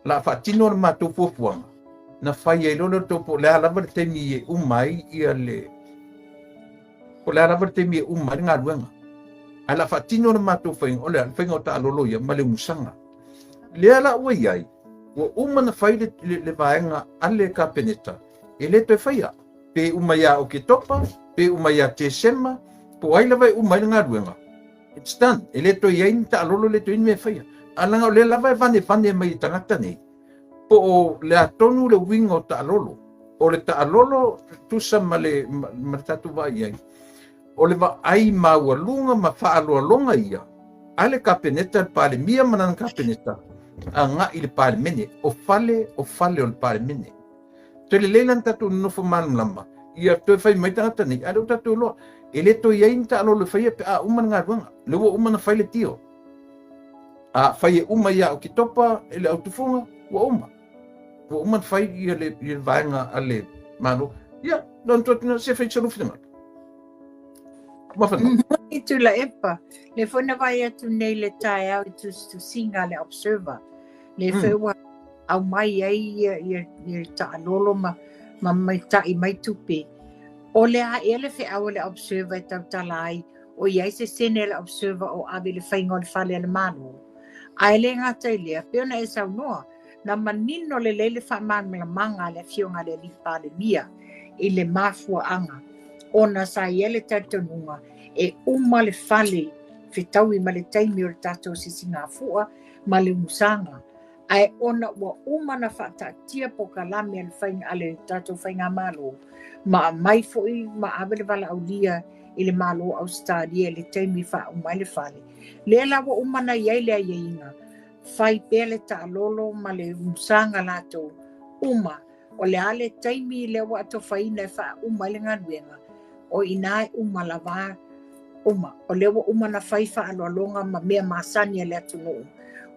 la faatino le matou fuafuaga, na fai ai loa le tou po o le a lava le taimi e uma ai ia le po o le a lava le taimi e uma ai le galuega. Ae la faatino le matou faiga, o le a le faiga o taalolo ia ma le umusaga. Lea la ua i ai, ua uma na fai le, le, le vaega a le Kapeneta, e le toe faia. Pe uma ia Oketopa, pe uma ia Tesema, po o ai lava e uma ai le galuega. It's done. E le toe i ai ni taalolo, e le toe i ai ni mea e faia. Ae leaga o lea lava e vanevane mai e tagata nei, po o le a tonu le uiga o taalolo. O le taalolo tusa ma le, ma, ma le tatou vaai i ai, o le vaai maualuga ma faaaloaloga ia a le Kapeneta, le Palemia ma lana Kapeneta, agai i le Palemene. O fale, o fale o le Palemene. Toe lelei la na tatou nonofo malamalama, ia toe fai mai tagata nei, a o lea ua tatou iloa, e le toe i ai ni taalolo e faia pe a uma le galuega. O lea ua uma ona fai le tio. A fai e uma ia Oketopa e le autufuga, ua uma. Ua uma ona fai ia le, ia le vaega a le Malo. Ia, lona atu atu se fai se lufinagalo. Mafana. I Tuilaepa, le foi na vaai atu nei le taeao i tusitusiga a le Observer, le foi ua aumai ai ia, ia, ia taalolo ma, ma maita'i mai tupe. O le a ea le feau a le Observer e tautala ai, o i ai se sene a le Observer o ave i le faiga o le fale a le Malo. Ae le gata i lea, pei ona e saunoa, na manino lelei le faamalamalamaga a le Afioga a le Alii Palemia i le mafuaaga ona sa i ai le talitonuga e uma le fale fetaui ma le taimi o le tatou sisigafua ma le umusaga. Ae ona ua uma na faataatia polokalame a le faiga a le tatou faigamalo ma aumai foi ma ave le valaaulia i le Malo o Ausetalia i le taimi e faauma ai le fale. Lea la ua uma na i ai le aiaiga, fai pea le taalolo ma le umusaga latou uma o le a le taimi lea ua atofaina e faauma ai le galuega, o i ina e uma lava uma. O lea ua uma na fai faaaloaloga ma mea masani a le atunuu,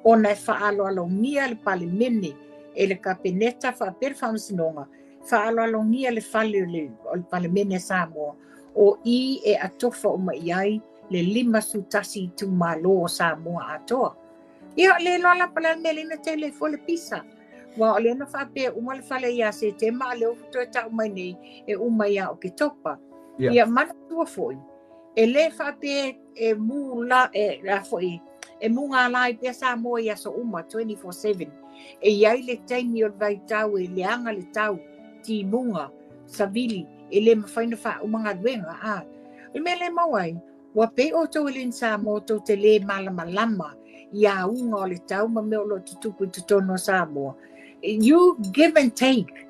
ona e faaaloalogia le Palemene e le Kapeneta faapea le Faamasinoga, faaaloalogia le fale o le, o le Palemene a Samoa, o i e atofa uma i ai le 51 itumalo o Samoa atoa. Ia, le iloa la po o le a le mea lea na tele ai fua le pisa. Aua o lea na faapea e uma le fale ia Setema, a lea ua toe tau mai nei e uma ia Oketopa. Yeah. Ia manatua foi, e le faapea e mū la, e, la foi, e mūgālā ai pea Samoa i aso uma, 24/7. E i ai le taimi o le vaitau e leaga le tau, timuga, savili, e le mafai ona faauma galuega, a. O le mea lea e maua ai, ua pei outou e le ni Samoa tou te lē malamalama i auga o le tau ma mea o lo o tutupu i totonu o Samoa. You give and take.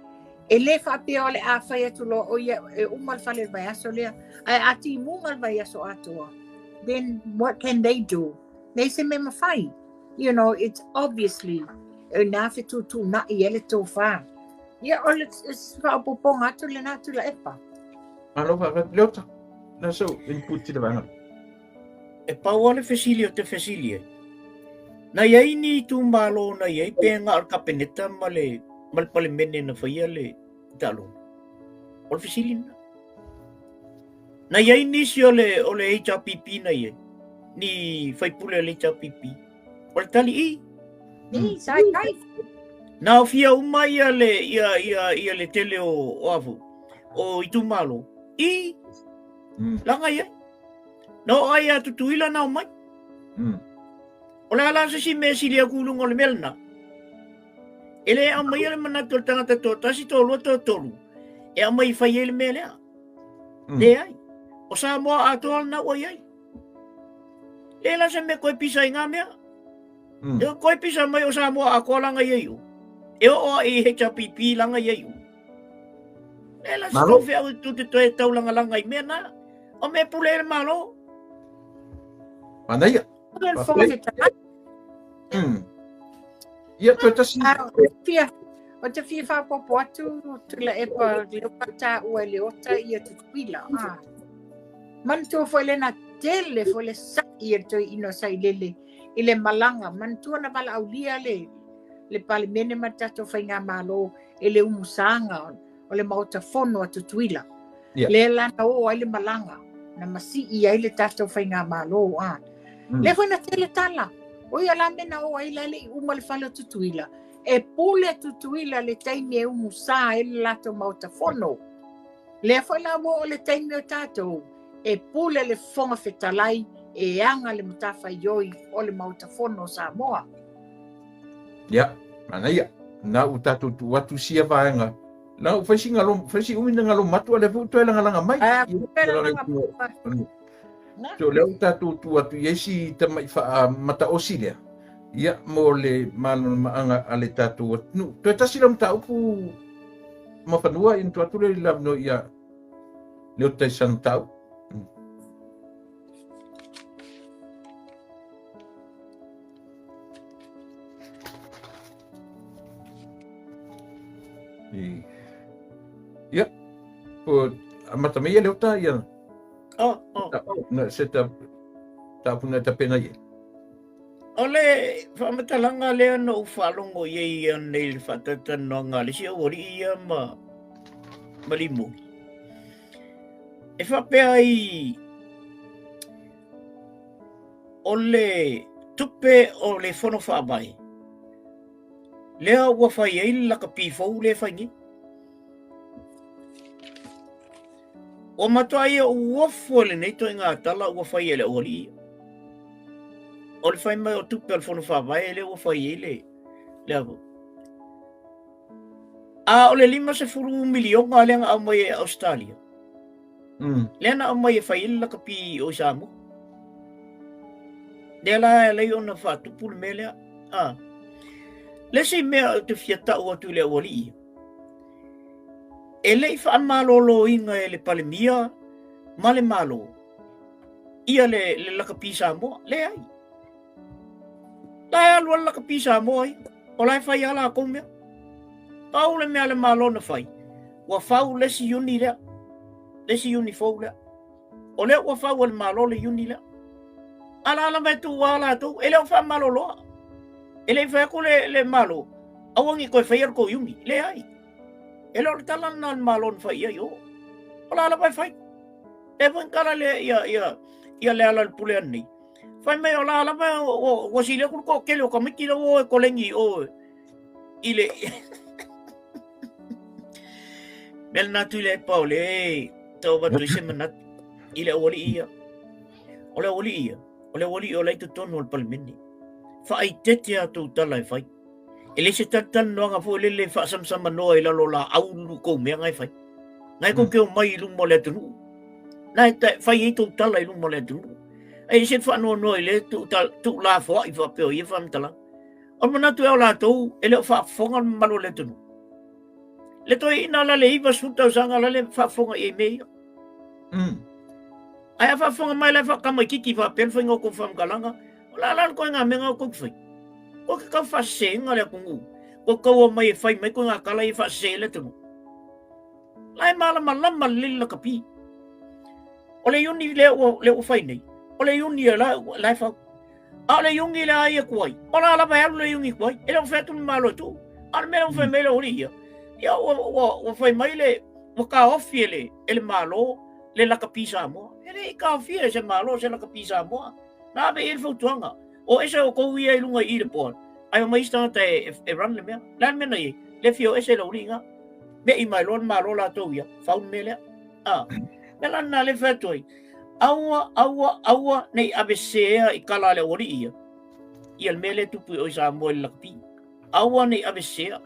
E lē faapea o le a fai atu loa o ia e uma le fale i le vaiaso lea, ae a timuga le vaiaso atoa, then what can they do? Leai se mea mafai. You know, it's obviously e nā fetuutuunai ai le tofa. Ia, o le faaopoopoga atu lenā Tuilaepa. Malo faafetai. Leota, na sau input i le vaega. E pau lava le fesili o te fesili ai. Na i ai ni itumalo na i ai pe na o le Kapeneta ma le, ma le Palemene na faia le taaloga? O le fesili lena. Na i ai nisi o le, o le HRPP na i ai? Ni faipule o le HRPP? O le tali i. Ni, sai kai. Na ofia uma ia le, ia, ia, ia le tele o, o afu, o itumalo. I. Langa ia. Na o ai a Tutuila na o mai. O le ala se si mea sili aku i lunga o le mea lena. E le aumaia le manatu o le tagata toatasi, toalua, toatolu, e aumai e fai ai le mea lea. Leai. O Samoa atoa lena ua i ai. Le la se mea koe pisa i ngā mea. E koe pisa mai o Samoa atoa langa i ai o. E oo a i HRPP langa i ai o. Le la se tau whiau i tu te toe taulangalanga i mea nā. O mea pule e le malo. Manaia. Ia, toe tasi. Fia, o te fia whaapopo atu, Tuilaepa, lea ua tāua e Leota ia Tutuila. Ah. Manatua foi lena tele foi le sa'i a le toeaina o Sailele i le malaga. Manatua na valaaulia le, le Palemene ma le tatou Faigamalo e le umusaga o le Maota Fono a Tutuila. Yeah. Lea la na oo ai le malaga, na masii ai le tatou Faigamalo. Ah. Lea foi na tele tala. O ia la mea na oo ai la e le i uma le fale o Tutuila. E pule Tutuila le taimi e umusa ai le latou Maota Fono. Lea foi la ua oo le taimi o tatou e pule le Fofoga Fetalai e aga le matafaioi o le Maota Fono o Samoa. Ia, manaia. Na ua tatou tuu atu sia vaega. Na ua fai si galo, fai si umi na galo matua lea foi ua toe lagalaga mai. Ah, toe lagalaga mai. So lea ua tatou tuu atu i ai si tamai faamataosi lea. Ia, mo le malamalamaaga a le tatou atunuu. Toe tasi lau mataupu Mafanua, ia na tuu atu lea i le avanoa ia Leota i sana mataupu. Ia, po amata mai ia Leota ia. Oh, oh. Na se ta tapuna tapena ia. O le faamatalaga lea na ou faalogo i ai ia nei le faatalatalanoaga a le isi aualii ia ma, ma Limui. E faapea ai o le tupe o le fono faavae lea ua fai ai le lakapi fou lea e fai nei. Ua matuai ou ofo i lenei ituaiga tala ua fai e le aualii ia. O le fai mai o tupe o le Fono Faavae lea ua fai ai le, le avu. A o le 50 miliona lea na aumai e Australia. Lea na aumai e fai ai le lakapi o i Samoa. Lea la e alai ona faatupu le mea lea. A. Le isi mea ou te fia tau atu i le aualii ia. E le i faamaloloina e le Palemia ma le Malo ia le, le lakapi Samoa. Leai. La e alu le lakapi Samoa ia. O la e fai a lakou mea. Pau le mea a le Malo na fai, ua fau le isi iuni lea. Le isi iuni fou lea. O lea ua fau e le Malo le iuni lea. A la lava e tuu a latou, e le o faamaloloa. E le i fai atu le, le Malo, aua ne i toe faia le tou iuni. Leai. E le o le tala lena a le Malo na fai i ai o. O la lava e fai. E foi tala le ia ia ia le ala le pule anei. Fai mai o la lava ua sili atu le toatele o tamaiti la ua o e koleni o i le Mea lena Tuilaepa o lea e tau avatu ai se manatu i le aualii ia. O le aualii ia, o le aualii o la e i totonu o le Palemene. Faaeteete a outou tala e fai. E leai se talatalanoaga foi lele e faasamsamanoa i lalo o laau lu tou mea na e fai. Na e tou te omai i luma o le atunuu. Na e fai ai tou tala i luma o le atunuu. Ae ese le faanoanoa i le tuulafoai faapea o ia faamatalaga. O le manatu ea o latou e le o faafofoga le mamalu o le atunuu. Le toeaina la le 90 tausaga la le faafofoga i ai mea ia. Ae a faafofoga mai la e faatamaititi faapea le faiga o tou faamatalaga, o le a la le ituaiga mea na tou te faia? Tou te tau faaseseina le atunuu, tou te tau omai e fai mai ituaiga tala ia e faasese ai le atunuu. La e malamalama lelei le lakapi. O le iuni lea ua fai nei, o le iuni la e fau. A o le iuni lea a ia tuai, o la lava e alu le iuni tuai, e le o fai atu le Malo e tuu. A o le mea lea ua fai mai le aualii ia, ia ua fai mai le, ua taofi e le Malo le lakapi Samoa. E le i taofia e se Malo se lakapi Samoa. Na ave i ai le fautuaga, o ese outou ia i luga i i le board, ae omai isi tagata e run le mea. O le a le mea na i ai? Le fia o ese le aualii na. Me'i mai loa le Malo latou ia, fau le mea lea. A, mea la lena lea e fai atu ai, aua, aua, aua ne i aveseea i tala a le aualii ia, ia le mea lea e tupu i o i Samoa i le lakapi. Aua ne i aveseea.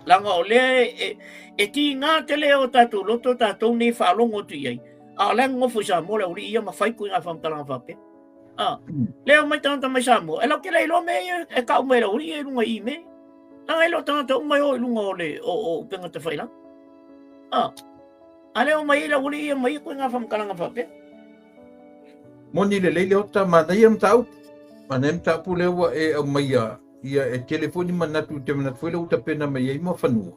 Leaga o lea e tiga tele o tatou loto tatou nei e faalogo atu i ai, a o la e nonofo i Samoa le aualii ia ma fai ituaiga faamatalaga faapea. A, lea omai tagata mai Samoa, e latou te le iloa mea ia e tau mai e le aualii ia i luga i i mea. Leaga e le o tagata uma e o i luga o le o upega tafailagi. A, a lea omai ai le aualii ia ma ia ituaiga faamatalaga faapea. Moni lelei le ota, manaia le mataupu. Manaia le mataupu lea ua e aumaia, ia e tele foi ni manatu, te manatu foi lea ua tapena mai ai Muafanua.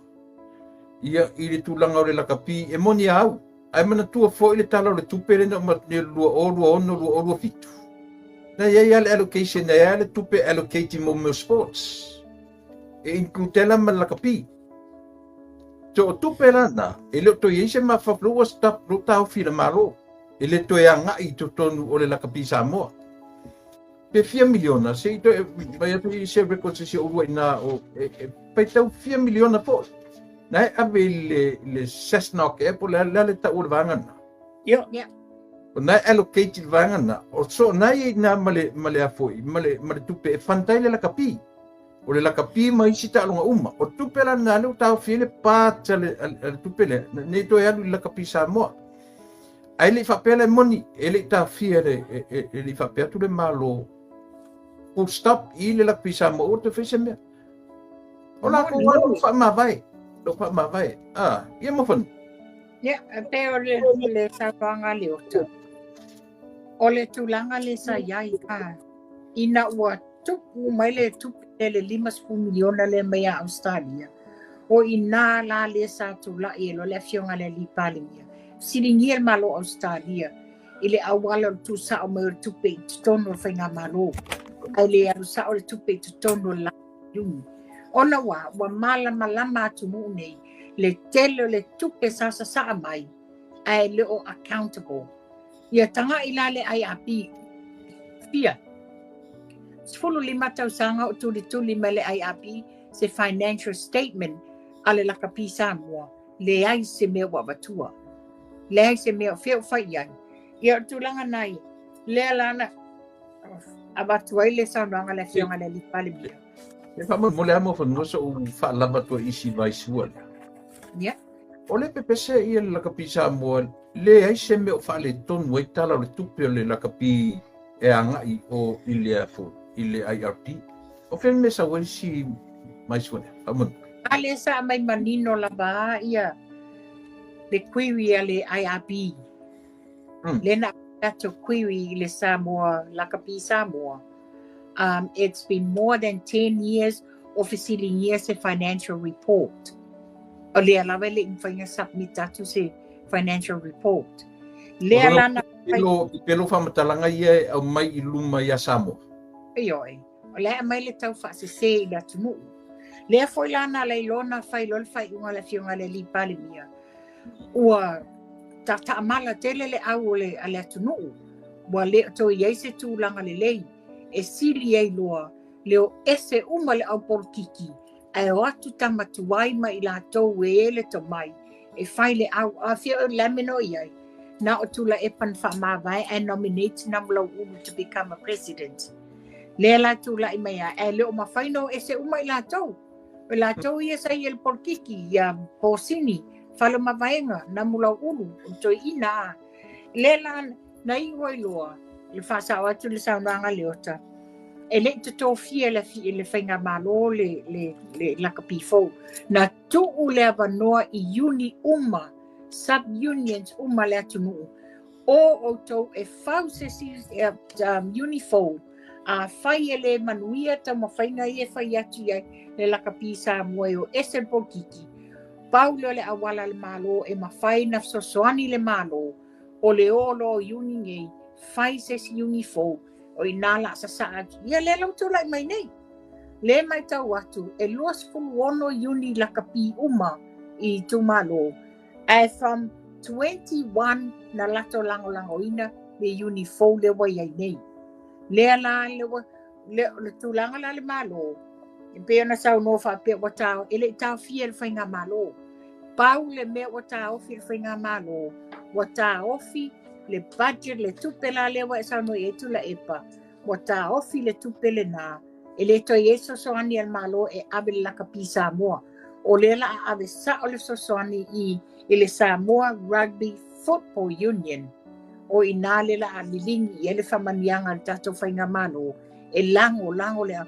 Ia, i le tulaga o le lakapi, e moni a au, ae manatua foi le Tala o le Tupe lea na uma atu nei o le 2026, 2027. Na i ai lava le allocation, na i ai lava le tupe allocate mo mea o sports. E include ai la ma le lakapi. So o tupe la na, e le o toe i ai se mafaufau, lea ua stop, lea ua taofi e le Malo. E le toe agai i totonu o le lakapi Samoa. Pe fia miliona, se i toe mai atu i se record se si o uluai na o, e faitau fia miliona foi. Na e ave i le Cessnock Airport, le a le tau o le vaega na. Ia. O na e allocate i le vaega na, o so na i na ma le, ma le a foi, ma le tupe e fund ai le lakapi. O le lakapi ma isi taaloga uma. O tupe la na lea ua taofi ai le part a le tupe lea, nei toe alu i le lakapi Samoa. Ae le i faapea la e moni, e le i taofia e le i faapea atu le Malo, full stop i le lakapi Samoa, ua toe fai se mea. O latou lava o lo o faamavae, o lo o faamavae. Ah, ia Muafanua. Ia, e pei o le saunoaga a Leota, o le tulaga lea sa i ai, ina ua tupu mai le tupe lea le 50 miliona lea mai ia Ausetalia, o i ina la lea sa tulai ai loa le afioga i le Alii Palemia, fesiligia le Malo o Ausetalia i le auala o le tuusao mai o le tupe i totonu o le faigamalo, ae le alu sao le tupe i totonu o le Iuni. Ona ua malamalama atunuu nei le tele o le tupe sa sasaa mai ae le o accountable. Ia tagai la le IRB fia 15 tausaga o tulituli mai le IRB se financial statement a le lakapi Samoa, leai se mea ua avatua. Leai se mea o fea o fai i ai. Ia o le tulaga na ia, lea la na avatu ai le saunoaga a le afioga i le Alii Palemia. E faamolemole lava Muafanua so'u faalava atu ai i si vaisua lea. Ia. O le pepese ia le lakapi Samoa, leai se mea o faaletonu ai tala o le tupe o le lakapi e agai o i le afo i le IRP. O fea le mea sau ai si vaisua lea? Faamolemole. A lea sa aumai manino lava ia le query a le IRB. Lea na tatou query i le Samoa, Lakapi Samoa. It's been more than 10 years o fesiligia se financial report. O lea lava e le i mafai ona submit atu se financial report. Lea la na Pelo faamatalaga ia e aumai i luma ia Samoa. Ioe, o la e aumai le tau faasese i le atunuu. Lea foi la na ala ai loa ona fai loa le faaiuga a le afioga i le Alii Palemia, ua taataamala tele le au o le, a le atunuu, ua le o toe i ai se tulaga lelei e sili ai loa le o ese uma le au polokiki ae o atu tama tuai ma i latou e le tomai e fai le au a fia o le mea i ai na o Tuilaepa na faamavae ae nominate Namulau'ulu to become a president. Lea la tulai mai ai, ae le o mafai ona o ese uma i latou. O latou ia sa i ai i le polokiki, ia Posini, Faleomavaega, Namulau'ulu, o le toeaina a. Le la na iu ai loa le faasao atu le saunoaga a Leota, e le i totofia le, le faigamalo le, le, le lakapi fou. Na tuu le avanoa i iuni uma, sub-unions uma le atunuu, o outou e fau se isi iuni fou, afai e le manuia taumafaiga ia e fai atu i ai le lakapi Samoa e o ese le polokiki, pau lea o le auala a le Malo e mafai ona fesoasoani le Malo, o le o loa o iuni nei, fai se isi iuni fou, o i ina la sasaa atu. Ia lea la ua tulai mai nei. Le matau atu, e 26 iuni lakapi uma i itumalo, ae from 21 na latou lagolagoina le iuni fou lea ua i ai nei. Lea la le, le, le tulaga la le Malo, e pei ona saunoa faapea ua ta, e le i taofia e le Faigamalo. Pau le mea ua taofi e le Faigamalo, ua taofi le budget, le tupe la lea ua e saunoa i ai Tuilaepa, ua taofi le tupe lena, e le toe i ai fesoasoani a le Malo e ave le lakapi Samoa. O lea la a ave sao le fesoasoani i, i le Samoa Rugby Football Union, o i ina le la a liligi i ai le faamanuiaga a le tatou Faigamalo e lagolago le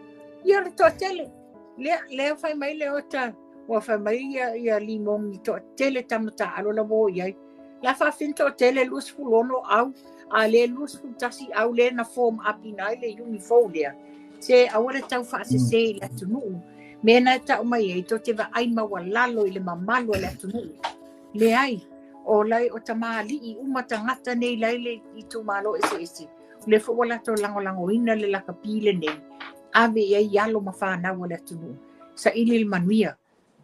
ia le toatele. Lea, lea fai mai le ota, ua fai mai ia, ia Limogi toatele tama taalo la ua o i ai. La faafin toatele 26 au, a le 21 au le na form up ina ai le iuni fou lea. Se aua le tau faasese i le atunuu. Mea na e tau mai ai, to te vaai maualalo i le mamalu o le atunuu. Leai, o lai o tamalii uma tagata nei lai le itumalo eseese. O lea foi ua latou lagolagoina le lakapi lenei, ave i ai alo ma fanau a le atunuu. Saili le manuia.